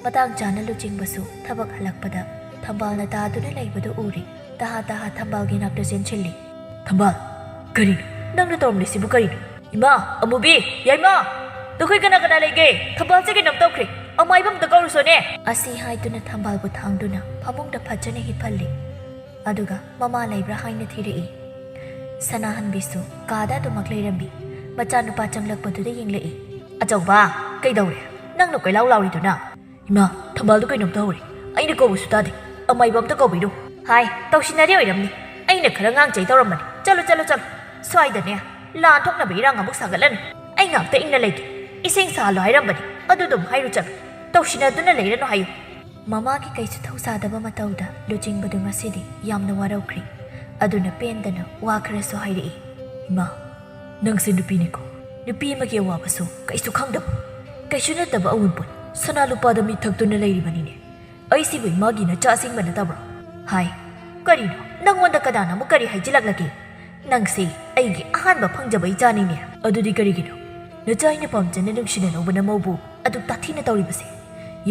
ꯃꯇꯥꯡ ꯆꯥꯅ ꯂꯨꯆꯤꯡꯕꯁꯨ ꯊꯕꯛ ꯍꯜꯂꯛꯄꯗ ꯊꯝꯕꯥꯜꯅ ꯇꯥꯗꯨꯅ ꯂꯩꯕꯗꯨ ꯎꯔꯦ꯫ ꯇꯍꯥ ꯇꯍꯥ ꯊꯝꯕꯥꯜꯒꯤ ꯅꯥꯛꯇ ꯆꯦꯟꯁꯤꯜꯂꯤ꯫ "ꯊꯝꯕꯥꯜ, ꯀꯔꯤꯅꯣ? ꯅꯪꯅ ꯇꯧꯔꯝꯂꯤꯁꯤꯕꯨ ꯀꯔꯤꯅꯣ? ꯏꯃꯥ, ꯑꯃꯨꯕꯤ, ꯌꯥꯏꯃ, ꯅꯈꯣꯏ ꯀꯅꯥ ꯀꯅꯥ ꯂꯩꯒꯦ? ꯊꯝꯕꯥꯜꯁꯦ ꯀꯩꯅꯣꯝ ꯇꯧꯈ꯭ꯔꯦ꯫ ꯑꯃꯥꯏꯕ ꯑꯝꯇ ꯀꯧꯔꯨꯁꯣꯅꯦ!" ꯑꯁꯤ ꯍꯥꯏꯗꯨꯅ ꯊꯝꯕꯥꯜꯕꯨ ꯊꯥꯡꯗꯨꯅ ꯐꯃꯨꯡꯗ ꯐꯠꯆꯅ ꯍꯤꯞꯍꯜꯂꯤ꯫ ꯑꯗꯨꯒ ꯃꯃꯥ ꯂꯩꯕ꯭ꯔꯥ ꯍꯥꯏꯅ ꯊꯤꯔꯛꯏ꯫ ꯁꯅꯥꯍꯟꯕꯤꯁꯨ ꯀꯥꯗ ꯑꯗꯨꯃꯛ ꯂꯩꯔꯝꯃꯤ꯫ ꯃꯆꯥꯅꯨꯄꯥ ꯆꯪꯂꯛꯄꯗꯨꯗ ꯌꯦꯡꯂꯛꯏ꯫ "ꯑꯆꯧꯕ, ꯀꯩꯗꯧꯔꯦ? ꯅꯪꯅ ꯀꯣꯏꯂꯥꯎ ꯂꯥꯎꯔꯤꯗꯨꯅ?" "ꯏꯃꯥ, ꯊꯝꯕꯥꯜꯗꯨ ꯀꯩꯅꯣꯝ ꯇꯧꯔꯦ꯫ ꯑꯩꯅ ꯀꯧꯕꯁꯨ ꯇꯥꯗꯦ꯫ ꯑꯃꯥꯏꯕ ꯑꯝꯇ ꯀꯧꯕꯤꯔꯣ꯫" "ꯍꯥꯏ, ꯇꯧꯁꯤꯟꯅꯔꯤ ꯑꯣꯏꯔꯝꯅꯤ꯫ ꯑꯩꯅ ꯈꯔ ꯉꯥꯡ ꯆꯩ ꯇꯧꯔꯝꯕꯅꯤ꯫ ꯆꯠꯂꯣ, ꯆꯠꯂꯣ, ꯆꯠꯂꯣ꯫ ꯁ꯭ꯋꯥꯏꯗꯅꯦ ꯂꯥꯟ ꯊꯣꯛꯅꯕ ꯏꯔꯥꯡ ꯑꯃꯨꯛ ꯁꯥꯒꯠꯂꯅꯤ꯫ ꯑꯩ ꯉꯥꯛꯇ ꯏꯪꯅ ꯂꯩꯒꯦ꯫ ꯏꯁꯤꯡ ꯁꯥꯍꯜꯂꯣ ꯍꯥꯏꯔꯝꯕꯅꯤ꯫ ꯑꯗꯨ ꯑꯗꯨꯝ ꯍꯥꯏꯔꯨ ꯆꯠꯂꯣ꯫ ꯇꯧꯁꯤꯟꯅꯗꯨꯅ ꯂꯩꯔꯅꯨ ꯍꯥꯏꯌꯨ꯫" ꯃꯃꯥꯒꯤ ꯀꯩꯁꯨ ꯊꯧꯁꯥꯗꯕ ꯃꯇꯧꯗ ꯂꯨꯆꯤꯡꯕꯗꯨ ꯉꯁꯤꯗꯤ ꯌꯥꯝꯅ ꯋꯥꯔꯧꯈ꯭ꯔꯦ꯫ ꯑꯗꯨꯅ ꯄꯦꯟꯗꯅ ꯋꯥ ꯈꯔꯁꯨ ꯍꯥꯏꯔꯛꯏ꯫ "ꯏꯃꯥ, ꯅꯪꯁꯦ ꯅꯨꯄꯤꯅꯤꯀꯣ꯫ ꯅꯨꯄꯤ ꯑꯃꯒꯤ ꯑꯋꯥꯕꯁꯨ ꯀꯩꯁꯨ ꯈꯪꯗꯕ, ꯀꯩꯁꯨ ꯅꯠꯇꯕ ꯑꯋꯨꯟꯄꯣꯠ ꯁꯅꯥ ꯂꯨꯄꯥꯗ ꯃꯤꯠ ꯊꯛꯇꯨꯅ ꯂꯩꯔꯤꯕꯅꯤꯅꯦ꯫ ꯑꯩꯁꯤꯕꯨ ꯏꯃꯥꯒꯤ ꯅꯆꯥ ꯑꯁꯦꯡꯕ ꯅꯠꯇꯕ꯭ꯔꯣ?" "ꯍꯥꯏ, ꯀꯔꯤꯅꯣ? ꯅꯪꯉꯣꯟꯗ ꯀꯅꯥꯅ ꯑꯃꯨꯛ ꯀꯔꯤ ꯍꯥꯏꯖꯤꯜꯂꯛꯂꯒꯦ? ꯅꯪꯁꯦ ꯑꯩꯒꯤ ꯑꯍꯥꯟꯕ ꯐꯪꯖꯕ ꯏꯆꯥꯅꯤꯅꯦ꯫" "ꯑꯗꯨꯗꯤ ꯀꯔꯤꯒꯤꯅꯣ ꯅꯆꯥ ꯑꯩꯅ ꯄꯥꯝꯖꯅ ꯅꯨꯡꯁꯤꯅ ꯂꯧꯕ ꯅꯃꯧꯕꯨ ꯑꯗꯨꯛ ꯇꯥꯊꯤꯅ ꯇꯧꯔꯤꯕꯁꯦ?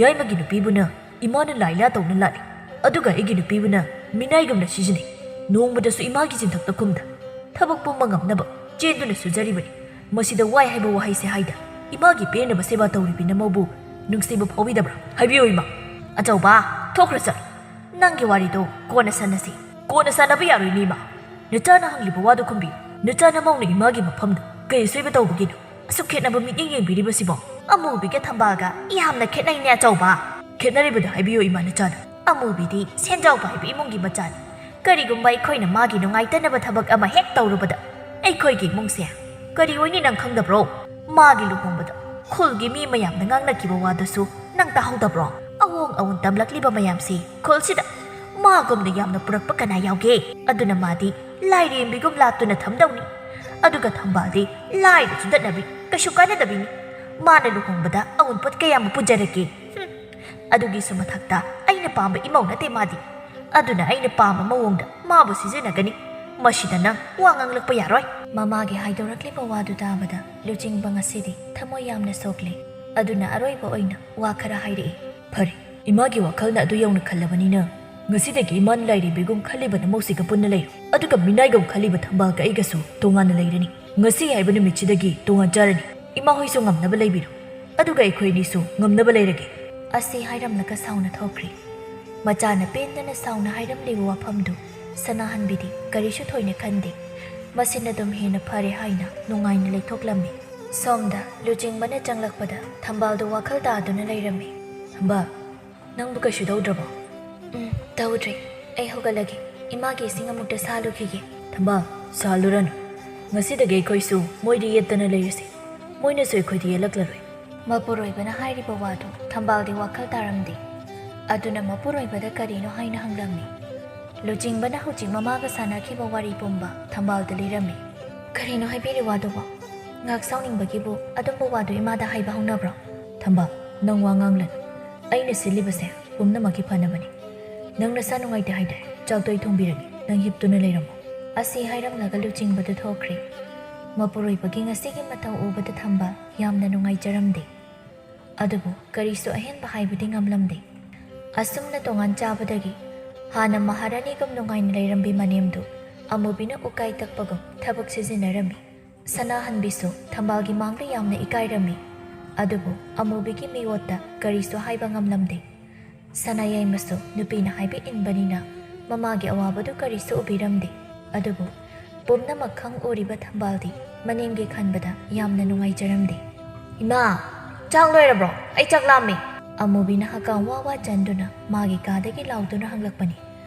ꯌꯥꯏꯃꯒꯤ ꯅꯨꯄꯤꯕꯨꯅ ꯏꯃꯥꯅ ꯂꯥꯏ ꯂꯥ ꯇꯧꯅ ꯂꯥꯠꯂꯤ, ꯑꯗꯨꯒ ꯑꯩꯒꯤ ꯅꯨꯄꯤꯕꯨꯅ ꯃꯤꯅꯥꯏꯒꯨꯝꯅ ꯁꯤꯖꯤꯟꯅꯩ꯫ ꯅꯣꯡꯃꯇꯁꯨ ꯏꯃꯥꯒꯤ ꯆꯤꯟꯊꯛꯇ ꯈꯨꯝꯗ, ꯊꯕꯛ ꯄꯨꯝꯕ ꯉꯝꯅꯕ ꯆꯦꯟꯗꯨꯅ ꯁꯨꯖꯔꯤꯕꯅꯤ꯫ ꯃꯁꯤꯗ ꯋꯥꯏ ꯍꯥꯏꯕ ꯋꯥꯍꯩꯁꯦ ꯍꯥꯏꯗ ꯏꯃꯥꯒꯤ ꯄꯦꯟꯅꯕ ꯁꯦꯕꯥ ꯇꯧꯔꯤꯕꯤ ꯅꯃꯧꯕꯨ ꯅꯨꯡꯁꯤꯕ ꯐꯥꯎꯕꯤꯗꯕ꯭ꯔꯥ? ꯍꯥꯏꯕꯤꯌꯨ ꯏꯃꯥ꯫" ꯑꯆꯧꯕ, ꯊꯣꯛꯈ꯭ꯔꯣ ꯆꯠꯂꯣ꯫ ꯅꯪꯒꯤ ꯋꯥꯔꯤꯗꯣ ꯀꯣꯟꯅ ꯁꯥꯟꯅꯁꯤ꯫ ꯀꯣꯟꯅ ꯁꯥꯟꯅꯕ ꯌꯥꯔꯣꯏꯅꯦ, ꯏꯃꯥ꯫ ꯅꯆꯥꯅ ꯍꯪꯂꯤꯕ ꯋꯥꯗꯨ ꯈꯨꯝꯕꯤꯌꯨ꯫ ꯅꯆꯥꯅ ꯃꯧꯅ ꯏꯃꯥꯒꯤ ꯃꯐꯝꯗ ꯀꯩ ꯑꯁꯣꯏꯕ ꯇꯧꯕꯒꯤꯅꯣ? ꯑꯁꯨꯛ ꯈꯦꯠꯅꯕ ꯃꯤꯠꯌꯦꯡ ꯌꯦꯡꯕꯤꯔꯤꯕꯁꯤꯕꯣ? ꯑꯃꯨꯕꯤꯒ ꯊꯝꯕꯥꯜꯒ ꯌꯥꯝꯅ ꯈꯦꯠꯅꯩꯅꯦ, ꯑꯆꯧꯕ꯫ ꯈꯦꯠꯅꯔꯤꯕꯗꯣ ꯍꯥꯏꯕꯤꯌꯨ, ꯏꯃꯥ ꯅꯆꯥꯗ꯫ ꯑꯃꯨꯕꯤꯗꯤ ꯁꯦꯟꯖꯥꯎ ꯄꯥꯏꯕ ꯏꯃꯨꯡꯒꯤ ꯃꯆꯥꯅꯤ꯫ ꯀꯔꯤꯒꯨꯝꯕ ꯑꯩꯈꯣꯏꯅ ꯃꯥꯒꯤ ꯅꯨꯡꯉꯥꯏꯇꯅꯕ ꯊꯕꯛ ꯑꯃ ꯍꯦꯛ ꯇꯧꯔꯨꯕꯗ, ꯑꯩꯈꯣꯏꯒꯤ ꯏꯃꯨꯡꯁꯦ ꯀꯔꯤ ꯑꯣꯏꯅꯤ ꯅꯪ ꯈꯪꯗꯕ꯭ꯔꯣ? ꯃꯥꯒꯤ ꯂꯨꯍꯣꯡꯕꯗ ꯈꯨꯜꯒꯤ ꯃꯤ ꯃꯌꯥꯝꯅ ꯉꯥꯡꯅꯈꯤꯕ ꯋꯥꯗꯨꯁꯨ ꯅꯪ ꯇꯥꯍꯧꯗꯕ꯭ꯔꯣ? ꯑꯋꯣꯡ ꯑꯋꯣꯟ ꯇꯝꯂꯛꯂꯤꯕ ꯃꯌꯥꯝꯁꯤ ꯈꯨꯜꯁꯤꯗ ꯃꯥꯒꯨꯝꯅ ꯌꯥꯝꯅ ꯄꯨꯔꯛꯄ ꯀꯅꯥ ꯌꯥꯎꯒꯦ? ꯑꯗꯨꯅ ꯃꯥꯗꯤ ꯂꯥꯏꯔꯦꯝꯕꯤꯒꯨꯝ ꯂꯥꯠꯇꯨꯅ ꯊꯝꯗꯧꯅꯤ꯫ ꯑꯗꯨꯒ ꯊꯝꯕꯥꯜꯗꯤ ꯂꯥꯏꯔ ꯆꯨꯗꯠꯅꯕꯤ, ꯀꯩꯁꯨ ꯀꯥꯟꯅꯗꯕꯤꯅꯤ꯫ ꯃꯥꯅ ꯂꯨꯍꯣꯡꯕꯗ ꯑꯋꯨꯟꯄꯣꯠ ꯀꯌꯥꯝꯕꯨ ꯄꯨꯖꯔꯛꯀꯦ? ꯍꯨꯝ꯫ ꯑꯗꯨꯒꯤꯁꯨ ꯃꯊꯛꯇ ꯑꯩꯅ ꯄꯥꯝꯕ ꯏꯃꯧ ꯅꯠꯇꯦ ꯃꯥꯗꯤ꯫ ꯑꯗꯨꯅ ꯑꯩꯅ ꯄꯥꯝꯕ ꯃꯑꯣꯡꯗ ꯃꯥꯕꯨ ꯁꯤꯖꯤꯟꯅꯒꯅꯤ꯫ ꯃꯁꯤꯗ ꯅꯪ ꯋꯥ ꯉꯥꯡꯂꯛꯄ ꯌꯥꯔꯣꯏ꯫ ꯃꯃꯥꯒꯤ ꯍꯥꯏꯗꯣꯔꯛꯂꯤꯕ ꯋꯥꯗꯨ ꯇꯥꯕꯗ ꯂꯨꯆꯤꯡꯕ ꯉꯁꯤꯗꯤ ꯊꯃꯣꯏ ꯌꯥꯝꯅ ꯁꯣꯛꯂꯦ꯫ ꯑꯗꯨꯅ ꯑꯔꯣꯏꯕ ꯑꯣꯏꯅ ꯋꯥ ꯈꯔ ꯍꯥꯏꯔꯛꯏ꯫ ꯐꯔꯦ, ꯏꯃꯥꯒꯤ ꯋꯥꯈꯜꯅ ꯑꯗꯨ ꯌꯧꯅ ꯈꯜꯂꯕꯅꯤꯅ, ꯉꯁꯤꯗꯒꯤ ꯏꯃꯥꯅ ꯂꯥꯏꯔꯦꯝꯕꯤꯒꯨꯝ ꯈꯜꯂꯤꯕ ꯅꯃꯧꯁꯤꯒ ꯄꯨꯟꯅ ꯂꯩꯔꯣ꯫ ꯑꯗꯨꯒ ꯃꯤꯅꯥꯏꯒꯨꯝ ꯈꯜꯂꯤꯕ ꯊꯝꯕꯥꯜꯒ ꯑꯩꯒꯁꯨ ꯇꯣꯉꯥꯟꯅ ꯂꯩꯔꯅꯤ꯫ ꯉꯁꯤ ꯍꯥꯏꯕ ꯅꯨꯃꯤꯠꯁꯤꯗꯒꯤ ꯇꯣꯉꯥꯟ ꯆꯥꯔꯅꯤ꯫ ꯏꯃꯥ ꯍꯣꯏꯁꯨ ꯉꯝꯅꯕ ꯂꯩꯕꯤꯔꯣ꯫ ꯑꯗꯨꯒ ꯑꯩꯈꯣꯏ ꯑꯅꯤꯁꯨ ꯉꯝꯅꯕ ꯂꯩꯔꯒꯦ꯫ ꯑꯁꯤ ꯍꯥꯏꯔꯝꯂꯒ ꯁꯥꯎꯅ ꯊꯣꯛꯈ꯭ꯔꯦ꯫ ꯃꯆꯥꯅ ꯄꯦꯟꯗꯅ ꯁꯥꯎꯅ ꯍꯥꯏꯔꯝꯂꯤꯕ ꯋꯥꯐꯝꯗꯨ ꯁꯅꯥꯍꯟꯕꯤꯗꯤ ꯀꯔꯤꯁꯨ ꯊꯣꯏꯅ ꯈꯟꯗꯦ꯫ ꯃꯁꯤꯅ ꯑꯗꯨꯝ ꯍꯦꯟꯅ ꯐꯔꯦ ꯍꯥꯏꯅ ꯅꯨꯡꯉꯥꯏꯅ ꯂꯩꯊꯣꯛꯂꯝꯃꯤ꯫ ꯁꯣꯝꯗ ꯂꯨꯆꯤꯡꯕꯅ ꯆꯪꯂꯛꯄꯗ ꯊꯝꯕꯥꯜꯗꯨ ꯋꯥꯈꯜ ꯇꯥꯗꯨꯅ ꯂꯩꯔꯝꯃꯤ꯫ ꯊꯝꯕꯥꯜ, ꯅꯪꯕꯨ ꯀꯩꯁꯨ ꯇꯧꯗ꯭ꯔꯕꯣ? ꯎꯝ, ꯇꯧꯗ꯭ꯔꯦ꯫ ꯑꯩ ꯍꯧꯒꯠꯂꯒꯦ꯫ ꯏꯃꯥꯒꯤ ꯏꯁꯤꯡ ꯑꯃꯨꯛꯇ ꯁꯥꯍꯜꯂꯨꯈꯤꯒꯦ꯫ ꯊꯝꯕꯥꯜ, ꯁꯥꯍꯜꯂꯨꯔꯅꯨ꯫ ꯉꯁꯤꯗꯒꯤ ꯑꯩꯈꯣꯏꯁꯨ ꯃꯣꯏꯗ ꯌꯦꯠꯇꯅ ꯂꯩꯔꯁꯤ꯫ ꯃꯣꯏꯅꯁꯨ ꯑꯩꯈꯣꯏꯗ ꯌꯦꯠꯂꯛꯂꯔꯣꯏ꯫ ꯃꯄꯨꯔꯣꯏꯕꯅ ꯍꯥꯏꯔꯤꯕ ꯋꯥꯗꯨ ꯊꯝꯕꯥꯜꯗꯤ ꯋꯥꯈꯜ ꯇꯥꯔꯝꯗꯦ꯫ ꯑꯗꯨꯅ ꯃꯄꯨꯔꯣꯏꯕꯗ ꯀꯔꯤꯅꯣ ꯍꯥꯏꯅ ꯍꯪꯂꯝꯃꯤ꯫ ꯂꯨꯆꯤꯡꯕꯅ ꯍꯧꯖꯤꯛ ꯃꯃꯥꯒ ꯁꯥꯟꯅꯈꯤꯕ ꯋꯥꯔꯤ ꯄꯨꯝꯕ ꯊꯝꯕꯥꯜꯗ ꯂꯤꯔꯝꯃꯤ꯫ ꯀꯔꯤꯅꯣ ꯍꯥꯏꯕꯤꯔꯤ ꯋꯥꯗꯨꯕꯣ? ꯉꯥꯛ ꯁꯥꯎꯅꯤꯡꯕꯒꯤꯕꯨ ꯑꯗꯨꯝꯕ ꯋꯥꯗꯨ ꯏꯃꯥꯗ ꯍꯥꯏꯕ ꯍꯧꯅꯕ꯭ꯔꯣ? ꯊꯝꯕꯥꯜ, ꯅꯪ ꯋꯥ ꯉꯥꯡꯂꯅꯨ꯫ ꯑꯩꯅ ꯁꯤꯜꯂꯤꯕꯁꯦ ꯄꯨꯝꯅꯃꯛꯀꯤ ꯐꯅꯕꯅꯤ꯫ ꯅꯪ ꯅꯁꯥ ꯅꯨꯡꯉꯥꯏꯇꯦ ꯍꯥꯏꯗꯥꯏ? ꯆꯥꯛꯇꯣ ꯑꯩ ꯊꯣꯡꯕꯤꯔꯒꯦ, ꯅꯪ ꯍꯤꯞꯇꯨꯅ ꯂꯩꯔꯝꯃꯣ꯫ ꯑꯁꯤ ꯍꯥꯏꯔꯝꯂꯒ ꯂꯨꯆꯤꯡꯕꯗꯨ ꯊꯣꯛꯈ꯭ꯔꯦ꯫ ꯃꯄꯨꯔꯣꯏꯕꯒꯤ ꯉꯁꯤꯒꯤ ꯃꯇꯧ ꯎꯕꯗ ꯊꯝꯕꯥꯜ ꯌꯥꯝꯅ ꯅꯨꯡꯉꯥꯏꯖꯔꯝꯗꯦ꯫ ꯑꯗꯨꯕꯨ ꯀꯔꯤꯁꯨ ꯑꯍꯦꯟꯕ ꯍꯥꯏꯕꯗꯤ ꯉꯝꯂꯝꯗꯦ꯫ ꯑꯁꯨꯝꯅ ꯇꯣꯉꯥꯟ ꯆꯥꯕꯗꯒꯤ ꯍꯥꯟꯅ ꯃꯍꯥꯔꯥꯅꯤꯒꯨꯝ ꯅꯨꯡꯉꯥꯏꯅ ꯂꯩꯔꯝꯕꯤ ꯃꯅꯦꯝꯗꯨ ꯑꯃꯨꯕꯤꯅ ꯎꯀꯥꯏ ꯇꯛꯄꯒꯨꯝ ꯊꯕꯛ ꯁꯤꯖꯤꯟꯅꯔꯝꯃꯤ꯫ ꯁꯅꯥꯍꯟꯕꯤꯁꯨ ꯊꯝꯕꯥꯜꯒꯤ ꯃꯥꯡꯗ ꯌꯥꯝꯅ ꯏꯀꯥꯏꯔꯝꯃꯤ꯫ ꯑꯗꯨꯕꯨ ꯑꯃꯨꯕꯤꯒꯤ ꯃꯤꯑꯣꯠꯇ ꯀꯔꯤꯁꯨ ꯍꯥꯏꯕ ꯉꯝꯂꯝꯗꯦ꯫ ꯁꯅꯥꯌꯥꯏꯃꯁꯨ ꯅꯨꯄꯤꯅ ꯍꯥꯏꯕ ꯏꯟꯕꯅꯤꯅ ꯃꯃꯥꯒꯤ ꯑꯋꯥꯕꯗꯨ ꯀꯔꯤꯁꯨ ꯎꯕꯤꯔꯝꯗꯦ꯫ ꯑꯗꯨꯕꯨ ꯄꯨꯝꯅꯃꯛ ꯈꯪ ꯎꯔꯤꯕ ꯊꯝꯕꯥꯜꯗꯤ ꯃꯅꯦꯝꯒꯤ ꯈꯟꯕꯗ ꯌꯥꯝꯅ ꯅꯨꯡꯉꯥꯏꯖꯔꯝꯗꯦ꯫ "ꯏꯃꯥ, ꯆꯥꯛ ꯂꯣꯏꯔꯕ꯭ꯔꯣ? ꯑꯩ ꯆꯥꯛ ꯂꯥꯝꯃꯦ꯫" ꯑꯃꯨꯕꯤꯅ ꯍꯀꯥꯝ ꯋꯥ ꯋꯥ ꯆꯟꯗꯨꯅ ꯃꯥꯒꯤ ꯀꯥꯗꯒꯤ ꯂꯥꯎꯗꯨꯅ ꯍꯪꯂꯛꯄꯅꯤ꯫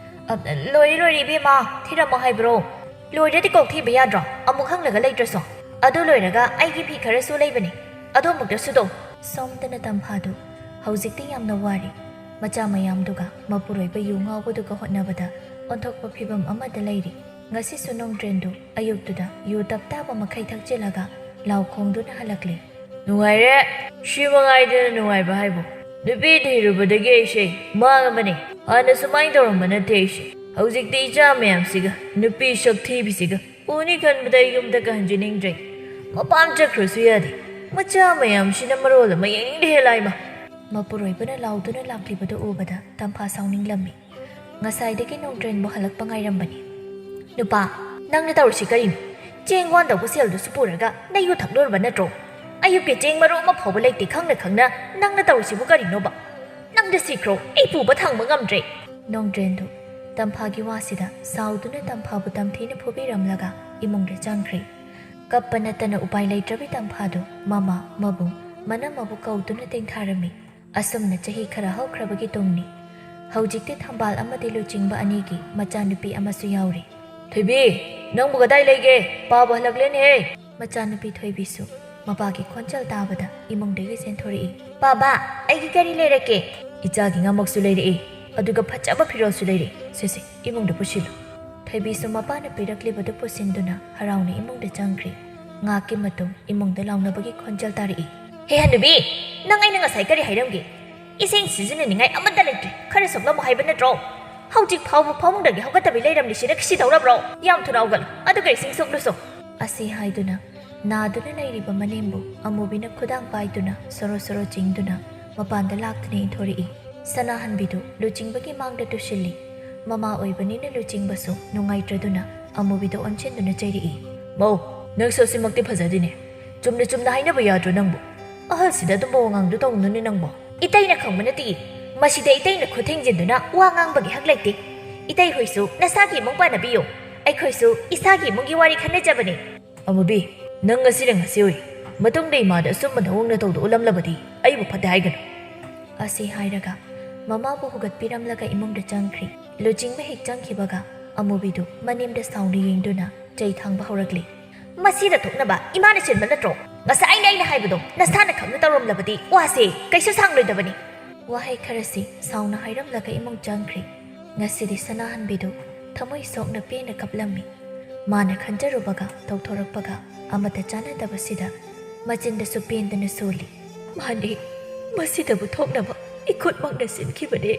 "ꯑ, ꯂꯣꯏꯔꯦ, ꯂꯣꯏꯔꯦ ꯏꯕꯦꯝꯃ, ꯊꯤꯔꯝꯃꯣ ꯍꯥꯏꯕ꯭ꯔꯣ? ꯂꯣꯏꯔꯗꯤ ꯀꯣꯛ ꯊꯤꯕ ꯌꯥꯗ꯭ꯔꯣ? ꯑꯃꯨꯛ ꯍꯪꯂꯒ ꯂꯩꯇ꯭ꯔꯁꯨ꯫ ꯑꯗꯨ ꯂꯣꯏꯔꯒ ꯑꯩꯒꯤ ꯐꯤ ꯈꯔꯁꯨ ꯂꯩꯕꯅꯦ, ꯑꯗꯨ ꯑꯃꯨꯛꯇ ꯁꯨꯗꯣꯛ꯫" ꯁꯣꯝꯗꯅ ꯇꯝꯐꯥꯗꯨ ꯍꯧꯖꯤꯛꯇꯤ ꯌꯥꯝꯅ ꯋꯥꯔꯦ꯫ ꯃꯆꯥ ꯃꯌꯥꯝꯗꯨꯒ ꯃꯄꯨꯔꯣꯏꯕ ꯌꯨ ꯉꯥꯎꯕꯗꯨꯒ ꯍꯣꯠꯅꯕꯗ ꯑꯣꯟꯊꯣꯛꯄ ꯐꯤꯕꯝ ꯑꯃꯗ ꯂꯩꯔꯤ꯫ ꯉꯁꯤꯁꯨ ꯅꯣꯡꯗ꯭ꯔꯦꯟꯗꯨ ꯑꯌꯨꯛꯇꯨꯗ ꯌꯨ ꯇꯞ ꯇꯥꯕ ꯃꯈꯩ ꯊꯛꯆꯤꯜꯂꯒ ꯂꯥꯎ ꯈꯣꯡꯗꯨꯅ ꯍꯜꯂꯛꯂꯦ꯫ "ꯅꯨꯡꯉꯥꯏꯔꯦ꯫ ꯁꯤ ꯃꯉꯥꯏꯗꯅ ꯅꯨꯡꯉꯥꯏꯕ ꯍꯥꯏꯕꯨ꯫ ꯅꯨꯄꯤ ꯊꯤꯔꯨꯕꯗꯒꯤ ꯑꯩꯁꯦ ꯃꯥꯡꯉꯕꯅꯦ꯫ ꯍꯥꯟꯅ ꯁꯨꯃꯥꯏꯅ ꯇꯧꯔꯝꯕ ꯅꯠꯇꯦ ꯑꯩꯁꯦ꯫ ꯍꯧꯖꯤꯛꯇꯤ ꯏꯆꯥ ꯃꯌꯥꯝꯁꯤꯒ ꯅꯨꯄꯤ ꯁꯛ ꯊꯤꯕꯤꯁꯤꯒ ꯎꯅꯤ ꯈꯟꯕꯗ ꯑꯩ ꯌꯨꯝꯗꯒ ꯍꯟꯖꯅꯤꯡꯗ꯭ꯔꯦ꯫ ꯃꯄꯥꯟ ꯆꯠꯈ꯭ꯔꯁꯨ ꯌꯥꯗꯦ꯫ ꯃꯆꯥ ꯃꯌꯥꯝꯁꯤꯅ ꯃꯔꯣꯜ ꯑꯃ ꯌꯦꯡꯅꯤꯡꯗꯦ ꯍꯦ ꯂꯥꯏꯃ꯫" ꯃꯄꯨꯔꯣꯏꯕꯅ ꯂꯥꯎꯗꯨꯅ ꯂꯥꯛꯂꯤꯕꯗꯨ ꯎꯕꯗ ꯇꯝꯐꯥ ꯁꯥꯎꯅꯤꯡꯂꯝꯃꯤ꯫ ꯉꯁꯥꯏꯗꯒꯤ ꯅꯣꯡꯗ꯭ꯔꯦꯟꯕꯨ ꯍꯜꯂꯛꯄ ꯉꯥꯏꯔꯝꯕꯅꯤ꯫ "ꯅꯨꯄꯥ, ꯅꯪꯅ ꯇꯧꯔꯤꯁꯤ ꯀꯔꯤꯅꯣ? ꯆꯦꯡ ꯋꯥꯟꯗꯧꯕ ꯁꯦꯜꯗꯨꯁꯨ ꯄꯨꯔꯒ ꯅꯌꯨ ꯊꯛꯂꯨꯔꯕ ꯅꯠꯇ꯭ꯔꯣ? ꯑꯌꯨꯛꯀꯤ ꯆꯦꯡ ꯃꯔꯨ ꯑꯃ ꯐꯥꯎꯕ ꯂꯩꯇꯦ ꯈꯪꯅ ꯈꯪꯅ ꯅꯪꯅ ꯇꯧꯔꯤꯁꯤꯕꯨ ꯀꯔꯤꯅꯣꯕ? ꯅꯪꯗ ꯁꯤꯈ꯭ꯔꯣ, ꯑꯩ ꯄꯨꯕ ꯊꯥꯡꯕ ꯉꯝꯗ꯭ꯔꯦ꯫" ꯅꯣꯡꯗ꯭ꯔꯦꯟꯗꯨ ꯇꯝꯐꯥꯒꯤ ꯋꯥꯁꯤꯗ ꯁꯥꯎꯗꯨꯅ ꯇꯝꯐꯥꯕꯨ ꯇꯝꯊꯤꯅ ꯐꯨꯕꯤꯔꯝꯂꯒ ꯏꯃꯨꯡꯗ ꯆꯪꯈ꯭ꯔꯦ꯫ ꯀꯞꯄ ꯅꯠꯇꯅ ꯎꯄꯥꯏ ꯂꯩꯇ꯭ꯔꯕꯤ ꯇꯝꯐꯥꯗꯨ ꯃꯃꯥ, ꯃꯕꯨꯡ, ꯃꯅꯝꯃꯕꯨ ꯀꯧꯗꯨꯅ ꯇꯦꯡꯊꯥꯔꯝꯃꯤ꯫ ꯑꯁꯨꯝꯅ ꯆꯍꯤ ꯈꯔ ꯍꯧꯈ꯭ꯔꯕꯒꯤ ꯇꯨꯡꯅꯤ꯫ ꯍꯧꯖꯤꯛꯇꯤ ꯊꯝꯕꯥꯜ ꯑꯃꯗꯤ ꯂꯨꯆꯤꯡꯕ ꯑꯅꯤꯒꯤ ꯃꯆꯥꯅꯨꯄꯤ ꯑꯃꯁꯨ ꯌꯥꯎꯔꯤ꯫ "ꯊꯣꯏꯕꯤ, ꯅꯪꯕꯨ ꯀꯗꯥꯏ ꯂꯩꯒꯦ? ꯄꯥꯕ ꯍꯜꯂꯛꯂꯦꯅꯦꯍꯦ!" ꯃꯆꯥꯅꯨꯄꯤ ꯊꯣꯏꯕꯤꯁꯨ ꯃꯄꯥꯒꯤ ꯈꯣꯟꯖꯦꯜ ꯇꯥꯕꯗ ꯏꯃꯨꯡꯗꯒꯤ ꯆꯦꯟꯊꯣꯔꯛꯏ꯫ "ꯄꯥꯕ, ꯑꯩꯒꯤ ꯀꯔꯤ ꯂꯩꯔꯛꯀꯦ?" "ꯏꯆꯥꯒꯤ ꯉꯥꯃꯛꯁꯨ ꯂꯩꯔꯛꯏ, ꯑꯗꯨꯒ ꯐꯖꯕ ꯐꯤꯔꯣꯜꯁꯨ ꯂꯩꯔꯛꯏ꯫ ꯁꯦ ꯁꯦ, ꯏꯃꯨꯡꯗ ꯄꯨꯁꯤꯜꯂꯨ꯫" ꯊꯣꯏꯕꯤꯁꯨ ꯃꯄꯥꯅ ꯄꯤꯔꯛꯂꯤꯕꯗꯨ ꯄꯨꯁꯤꯟꯗꯨꯅ ꯍꯔꯥꯎꯅ ꯏꯃꯨꯡꯗ ꯆꯪꯈ꯭ꯔꯤ꯫ ꯉꯥꯏꯍꯥꯛꯀꯤ ꯃꯇꯨꯡ ꯏꯃꯨꯡꯗ ꯂꯥꯎꯅꯕꯒꯤ ꯈꯣꯟꯖꯦꯜ ꯇꯥꯔꯛꯏ꯫ "ꯍꯦ ꯍꯅꯨꯕꯤ, ꯅꯪ ꯑꯩꯅ ꯉꯁꯥꯏ ꯀꯔꯤ ꯍꯥꯏꯔꯝꯒꯦ? ꯏꯁꯤꯡ ꯁꯤꯖꯤꯟꯅꯅꯤꯡꯉꯥꯏ ꯑꯃꯠꯇ ꯂꯩꯇ꯭ꯔꯦ, ꯈꯔ ꯁꯣꯛꯂꯝꯃꯨ ꯍꯥꯏꯕ ꯅꯠꯇ꯭ꯔꯣ? ꯍꯧꯖꯤꯛ ꯐꯥꯎꯕ ꯐꯃꯨꯡꯗꯒꯤ ꯍꯧꯒꯠꯇꯕꯤ ꯂꯩꯔꯝꯂꯤꯁꯤꯅ ꯀꯤꯁꯤ ꯇꯧꯔꯕ꯭ꯔꯣ? ꯌꯥꯝ ꯊꯨꯅ ꯍꯧꯒꯠꯂꯨ, ꯑꯗꯨꯒ ꯏꯁꯤꯡ ꯁꯣꯛꯂꯨꯁꯣ꯫" ꯑꯁꯤ ꯍꯥꯏꯗꯨꯅ ꯅꯥꯗꯨꯅ ꯂꯩꯔꯤꯕ ꯃꯅꯦꯝꯕꯨ ꯑꯃꯨꯕꯤꯅ ꯈꯨꯗꯥꯡ ꯄꯥꯏꯗꯨꯅ ꯁꯣꯔꯣ ꯁꯣꯔꯣ ꯆꯤꯡꯗꯨꯅ ꯃꯄꯥꯟꯗ ꯂꯥꯛꯇꯨꯅ ꯏꯟꯊꯣꯔꯛꯏ꯫ ꯁꯅꯥꯍꯟꯕꯤꯗꯨ ꯂꯨꯆꯤꯡꯕꯒꯤ ꯃꯥꯡꯗ ꯇꯨꯁꯤꯜꯂꯤ꯫ ꯃꯃꯥ ꯑꯣꯏꯕꯅꯤꯅ ꯂꯨꯆꯤꯡꯕꯁꯨ ꯅꯨꯡꯉꯥꯏꯇ꯭ꯔꯗꯨꯅ ꯑꯃꯨꯕꯤꯗ ꯑꯣꯟꯁꯤꯟꯗꯨꯅ ꯆꯩꯔꯛꯏ꯫ "ꯃꯧ, ꯅꯪꯁꯨ ꯑꯁꯤꯃꯛꯇꯤ ꯐꯖꯗꯦꯅꯦ꯫ ꯆꯨꯝꯅ ꯆꯨꯝꯅ ꯍꯥꯏꯅꯕ ꯌꯥꯗ꯭ꯔꯣ ꯅꯪꯕꯨ? ꯑꯍꯜꯁꯤꯗ ꯑꯗꯨꯝꯕ ꯋꯥꯉꯥꯡꯗꯨ ꯇꯧꯅꯨꯅꯦ ꯅꯪꯕꯣ꯫" "ꯏꯇꯩꯅ ꯈꯪꯕ ꯅꯠꯇꯦ, ꯃꯁꯤꯗ ꯏꯇꯩꯅ ꯈꯨꯠ ꯊꯤꯡꯖꯤꯟꯗꯨꯅ ꯋꯥ ꯉꯥꯡꯕꯒꯤ ꯍꯛ ꯂꯩꯇꯦ꯫ ꯏꯇꯩ ꯍꯣꯏꯁꯨ ꯅꯁꯥꯒꯤ ꯏꯃꯨꯡ ꯄꯥꯟꯅꯕꯤꯌꯨ꯫ ꯑꯩꯈꯣꯏꯁꯨ ꯏꯁꯥꯒꯤ ꯏꯃꯨꯡꯒꯤ ꯋꯥꯔꯤ ꯈꯟꯅꯖꯕꯅꯤ꯫ ꯑꯃꯨꯕꯤ, ꯅꯪ ꯉꯁꯤꯅ ꯉꯁꯤ ꯑꯣꯏ꯫ ꯃꯇꯨꯡꯗ ꯏꯃꯥꯗ ꯑꯆꯨꯝꯕ ꯅꯑꯣꯡ ꯅꯇꯧꯗꯨ ꯎꯠꯂꯝꯂꯕꯗꯤ ꯑꯩꯕꯨ ꯐꯠꯇꯦ ꯍꯥꯏꯒꯅꯨ꯫ ꯑꯁꯤ ꯍꯥꯏꯔꯒ ꯃꯃꯥꯕꯨ ꯍꯨꯒꯠꯄꯤꯔꯝꯂꯒ ꯏꯃꯨꯡꯗ ꯆꯪꯈ꯭ꯔꯤ꯫ ꯂꯨꯆꯤꯡꯕ ꯍꯦꯛ ꯆꯪꯈꯤꯕꯒ ꯑꯃꯨꯕꯤꯗꯨ ꯃꯅꯤꯡꯗ ꯁꯥꯎꯅ ꯌꯦꯡꯗꯨꯅ ꯆꯩ ꯊꯥꯡꯕ ꯍꯧꯔꯛꯂꯤ꯫ ꯃꯁꯤꯗ ꯊꯣꯛꯅꯕ ꯏꯃꯥꯅ ꯁꯤꯟꯕ ꯅꯠꯇ꯭ꯔꯣ? ꯉꯁꯥꯏꯅ ꯑꯩꯅ ꯍꯥꯏꯕꯗꯣ ꯅꯁꯥꯅ ꯈꯪꯅ ꯇꯧꯔꯝꯂꯕꯗꯤ ꯋꯥꯁꯦ ꯀꯩꯁꯨ ꯁꯥꯡꯂꯣꯏꯗꯕꯅꯤ꯫ ꯋꯥꯍꯩ ꯈꯔꯁꯤ ꯁꯥꯎꯅ ꯍꯥꯏꯔꯝꯂꯒ ꯏꯃꯨꯡ ꯆꯪꯈ꯭ꯔꯤ꯫ ꯉꯁꯤꯗꯤ ꯁꯅꯥꯍꯟꯕꯤꯗꯨ ꯊꯃꯣꯏ ꯁꯣꯛꯅ ꯄꯦꯟꯅ ꯀꯞꯂꯝꯃꯤ꯫ ꯃꯥꯅ ꯈꯟꯖꯔꯨꯕꯒ ꯇꯧꯊꯣꯔꯛꯄꯒ ꯑꯃꯠꯇ ꯆꯥꯟꯅꯗꯕꯁꯤꯗ ꯃꯆꯤꯟꯗꯁꯨ ꯄꯦꯟꯗꯅ ꯁꯣꯜꯂꯤ꯫ ꯃꯥꯅꯦ, ꯃꯁꯤꯗꯕꯨ ꯊꯣꯛꯅꯕ ꯏꯈꯨꯠꯃꯛꯅ ꯁꯤꯟꯈꯤꯕꯅꯦ꯫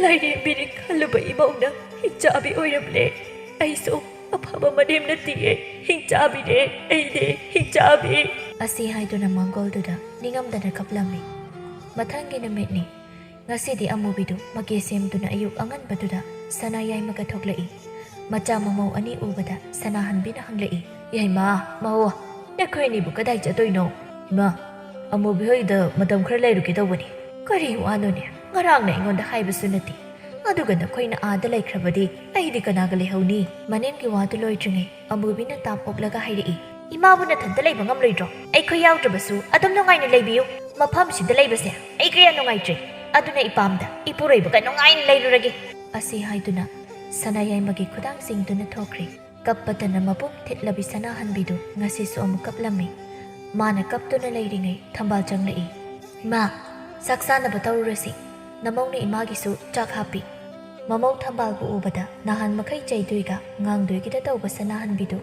ꯂꯥꯏꯔꯦꯝꯕꯤꯅꯤ ꯈꯜꯂꯨꯕ ꯏꯃꯧꯅ ꯍꯤꯡꯆꯥꯕꯤ ꯑꯣꯏꯔꯝꯂꯦ꯫ ꯑꯩꯁꯨ ꯑꯐꯕ ꯃꯅꯦꯝ ꯅꯠꯇꯤꯌꯦ, ꯍꯤꯡꯆꯥꯕꯤꯅꯦ, ꯑꯩꯅꯦ ꯍꯤꯡꯆꯥꯕꯤ꯫ ꯑꯁꯤ ꯍꯥꯏꯗꯨꯅ ꯃꯥꯡꯒꯣꯜꯗꯨꯗ ꯅꯤꯡꯉꯝꯗꯅ ꯀꯞꯂꯝꯃꯤ꯫ ꯃꯊꯪꯒꯤ ꯅꯨꯃꯤꯠꯅꯤ꯫ ꯉꯁꯤꯗꯤ ꯑꯃꯨꯕꯤꯗꯨ ꯃꯀꯦ ꯁꯦꯝꯗꯨꯅ ꯑꯌꯨꯛ ꯑꯉꯟꯕꯗꯨꯗ ꯁꯅꯥ ꯌꯥꯏꯃꯒ ꯊꯣꯛꯂꯛꯏ꯫ ꯃꯆꯥ ꯃꯃꯧ ꯑꯅꯤ ꯎꯕꯗ ꯁꯅꯥꯍꯟꯕꯤꯅ ꯍꯪꯂꯛꯏ, "ꯌꯥꯏꯃ, ꯃꯧ, ꯅꯈꯣꯏ ꯑꯅꯤꯕꯨ ꯀꯗꯥꯏ ꯆꯠꯇꯣꯏꯅꯣ?" "ꯏꯃꯥ, ꯑꯃꯨꯕꯤ ꯍꯣꯏꯗ ꯃꯇꯝ ꯈꯔ ꯂꯩꯔꯨꯒꯦ ꯇꯧꯕꯅꯤ꯫" "ꯀꯔꯤ ꯋꯥꯅꯣꯅꯦ? ꯉꯔꯥꯡꯅ ꯑꯩꯉꯣꯟꯗ ꯍꯥꯏꯕꯁꯨ ꯅꯠꯇꯦ꯫ ꯑꯗꯨꯒ ꯅꯈꯣꯏꯅ ꯑꯥꯗ ꯂꯩꯈ꯭ꯔꯕꯗꯤ ꯑꯩꯗꯤ ꯀꯅꯥꯒ ꯂꯩꯍꯧꯅꯤ?" ꯃꯅꯦꯝꯒꯤ ꯋꯥꯗꯨ ꯂꯣꯏꯗ꯭ꯔꯤꯉꯩ ꯑꯃꯨꯕꯤꯅ ꯇꯥꯞ ꯑꯣꯛꯂꯒ ꯍꯥꯏꯔꯛꯏ, "ꯏꯃꯥꯕꯨ ꯅꯊꯟꯇ ꯂꯩꯕ ꯉꯝꯂꯣꯏꯗ꯭ꯔꯣ? ꯑꯩꯈꯣꯏ ꯌꯥꯎꯗ꯭ꯔꯕꯁꯨ ꯑꯗꯨꯝ ꯅꯨꯡꯉꯥꯏꯅ ꯂꯩꯕꯤꯌꯨ꯫ ꯃꯐꯝꯁꯤꯗ ꯂꯩꯕꯁꯦ ꯑꯩ ꯀꯌꯥ ꯅꯨꯡꯉꯥꯏꯇ꯭ꯔꯦ꯫ ꯑꯗꯨꯅ ꯏꯄꯥꯝꯗ ꯏꯄꯨꯔꯣꯏꯕꯒ ꯅꯨꯡꯉꯥꯏꯅ ꯂꯩꯔꯨꯔꯒꯦ꯫" ꯑꯁꯤ ꯍꯥꯏꯗꯨꯅ ꯁꯅꯥꯌꯥꯏꯃꯒꯤ ꯈꯨꯗꯥꯡꯁꯤꯡꯗꯨꯅ ꯊꯣꯛꯈ꯭ꯔꯦ꯫ ꯀꯞꯄꯇꯅ ꯃꯄꯨꯝ ꯊꯤꯠꯂꯕꯤ ꯁꯅꯥꯍꯟꯕꯤꯗꯨ ꯉꯁꯤꯁꯨ ꯑꯃꯨꯛ ꯀꯞꯂꯝꯃꯤ꯫ ꯃꯥꯅ ꯀꯞꯇꯨꯅ ꯂꯩꯔꯤꯉꯩ ꯊꯝꯕꯥꯜ ꯆꯪꯂꯛꯏ꯫ "ꯏꯃꯥ, ꯆꯥꯛ ꯆꯥꯅꯕ ꯇꯧꯔꯨꯔꯁꯤ꯫ ꯅꯃꯧꯅ ꯏꯃꯥꯒꯤꯁꯨ ꯆꯥꯛ ꯍꯥꯞꯄꯤ꯫" ꯃꯃꯧ ꯊꯝꯕꯥꯜꯕꯨ ꯎꯕꯗ ꯅꯍꯥꯟ ꯃꯈꯩ ꯆꯩꯗꯣꯏꯒ ꯉꯥꯡꯗꯣꯏꯒꯤꯗ ꯇꯧꯕ ꯁꯅꯥꯍꯟꯕꯤꯗꯨ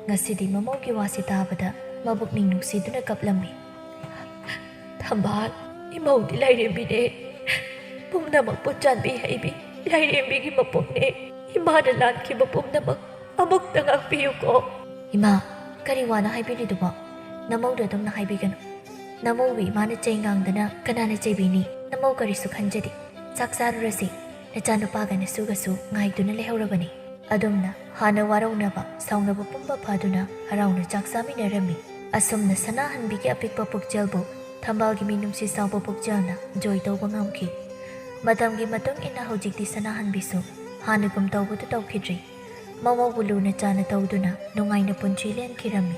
ꯉꯁꯤꯗꯤ ꯃꯃꯧꯒꯤ ꯋꯥꯁꯤ ꯇꯥꯕꯗ ꯃꯕꯨꯛꯅꯤꯡ ꯅꯨꯡꯁꯤꯗꯨꯅ ꯀꯞꯂꯝꯃꯤ꯫ "ꯊꯝꯕꯥꯜ, ꯏꯃꯧꯗꯤ ꯂꯥꯏꯔꯦꯝꯕꯤꯅꯦ꯫ ꯄꯨꯝꯅꯃꯛꯄꯨ ꯆꯥꯟꯕꯤ ꯍꯩꯕꯤ ꯂꯥꯏꯔꯦꯝꯕꯤꯒꯤ ꯃꯄꯣꯛꯅꯦ꯫ ꯏꯃꯥꯅ ꯂꯥꯟꯈꯤꯕ ꯄꯨꯝꯅꯃꯛ ꯑꯃꯨꯛꯇ ꯉꯥꯛꯄꯤꯌꯨꯀꯣ꯫" "ꯏꯃꯥ, ꯀꯔꯤ ꯋꯥꯅꯣ ꯍꯥꯏꯕꯤꯔꯤꯗꯨꯕꯣ? ꯅꯃꯧꯗꯣ ꯑꯗꯨꯝꯅ ꯍꯥꯏꯕꯤꯒꯅꯨ꯫ ꯅꯃꯧꯕꯨ ꯏꯃꯥꯅ ꯆꯩ ꯉꯥꯡꯗꯅ ꯀꯅꯥꯅ ꯆꯩꯕꯤꯅꯤ? ꯅꯃꯧ ꯀꯔꯤꯁꯨ ꯈꯟꯖꯗꯦ꯫ ꯆꯥꯛ ꯆꯥꯔꯨꯔꯁꯤ꯫ ꯅꯆꯥꯅꯨꯄꯥꯒ ꯅꯁꯨꯒꯁꯨ ꯉꯥꯏꯗꯨꯅ ꯂꯩꯍꯧꯔꯕꯅꯤ꯫" ꯑꯗꯨꯝꯅ ꯍꯥꯟꯅ ꯋꯥꯔꯧꯅꯕ, ꯁꯥꯎꯅꯕ ꯄꯨꯝꯕ ꯐꯥꯗꯨꯅ ꯍꯔꯥꯎꯅ ꯆꯥꯛ ꯆꯥꯃꯤꯟꯅꯔꯝꯃꯤ꯫ ꯑꯁꯨꯝꯅ ꯁꯅꯥꯍꯟꯕꯤꯒꯤ ꯑꯄꯤꯛꯄ ꯄꯨꯛꯆꯦꯜꯕꯨ ꯊꯝꯕꯥꯜꯒꯤ ꯃꯤꯅꯨꯡꯁꯤ ꯆꯥꯎꯕ ꯄꯨꯛꯆꯦꯜꯅ ꯖꯣꯏ ꯇꯧꯕ ꯉꯝꯈꯤ꯫ ꯃꯇꯝꯒꯤ ꯃꯇꯨꯡ ꯏꯟꯅ ꯍꯧꯖꯤꯛꯇꯤ ꯁꯅꯥꯍꯟꯕꯤꯁꯨ ꯍꯥꯟꯅꯒꯨꯝ ꯇꯧꯕꯗꯨ ꯇꯧꯈꯤꯗ꯭ꯔꯤ꯫ ꯃꯃꯧꯕꯨ ꯂꯨꯅ ꯆꯥꯅ ꯇꯧꯗꯨꯅ ꯅꯨꯡꯉꯥꯏꯅ ꯄꯨꯟꯁꯤ ꯂꯦꯟꯈꯤꯔꯝꯃꯤ꯫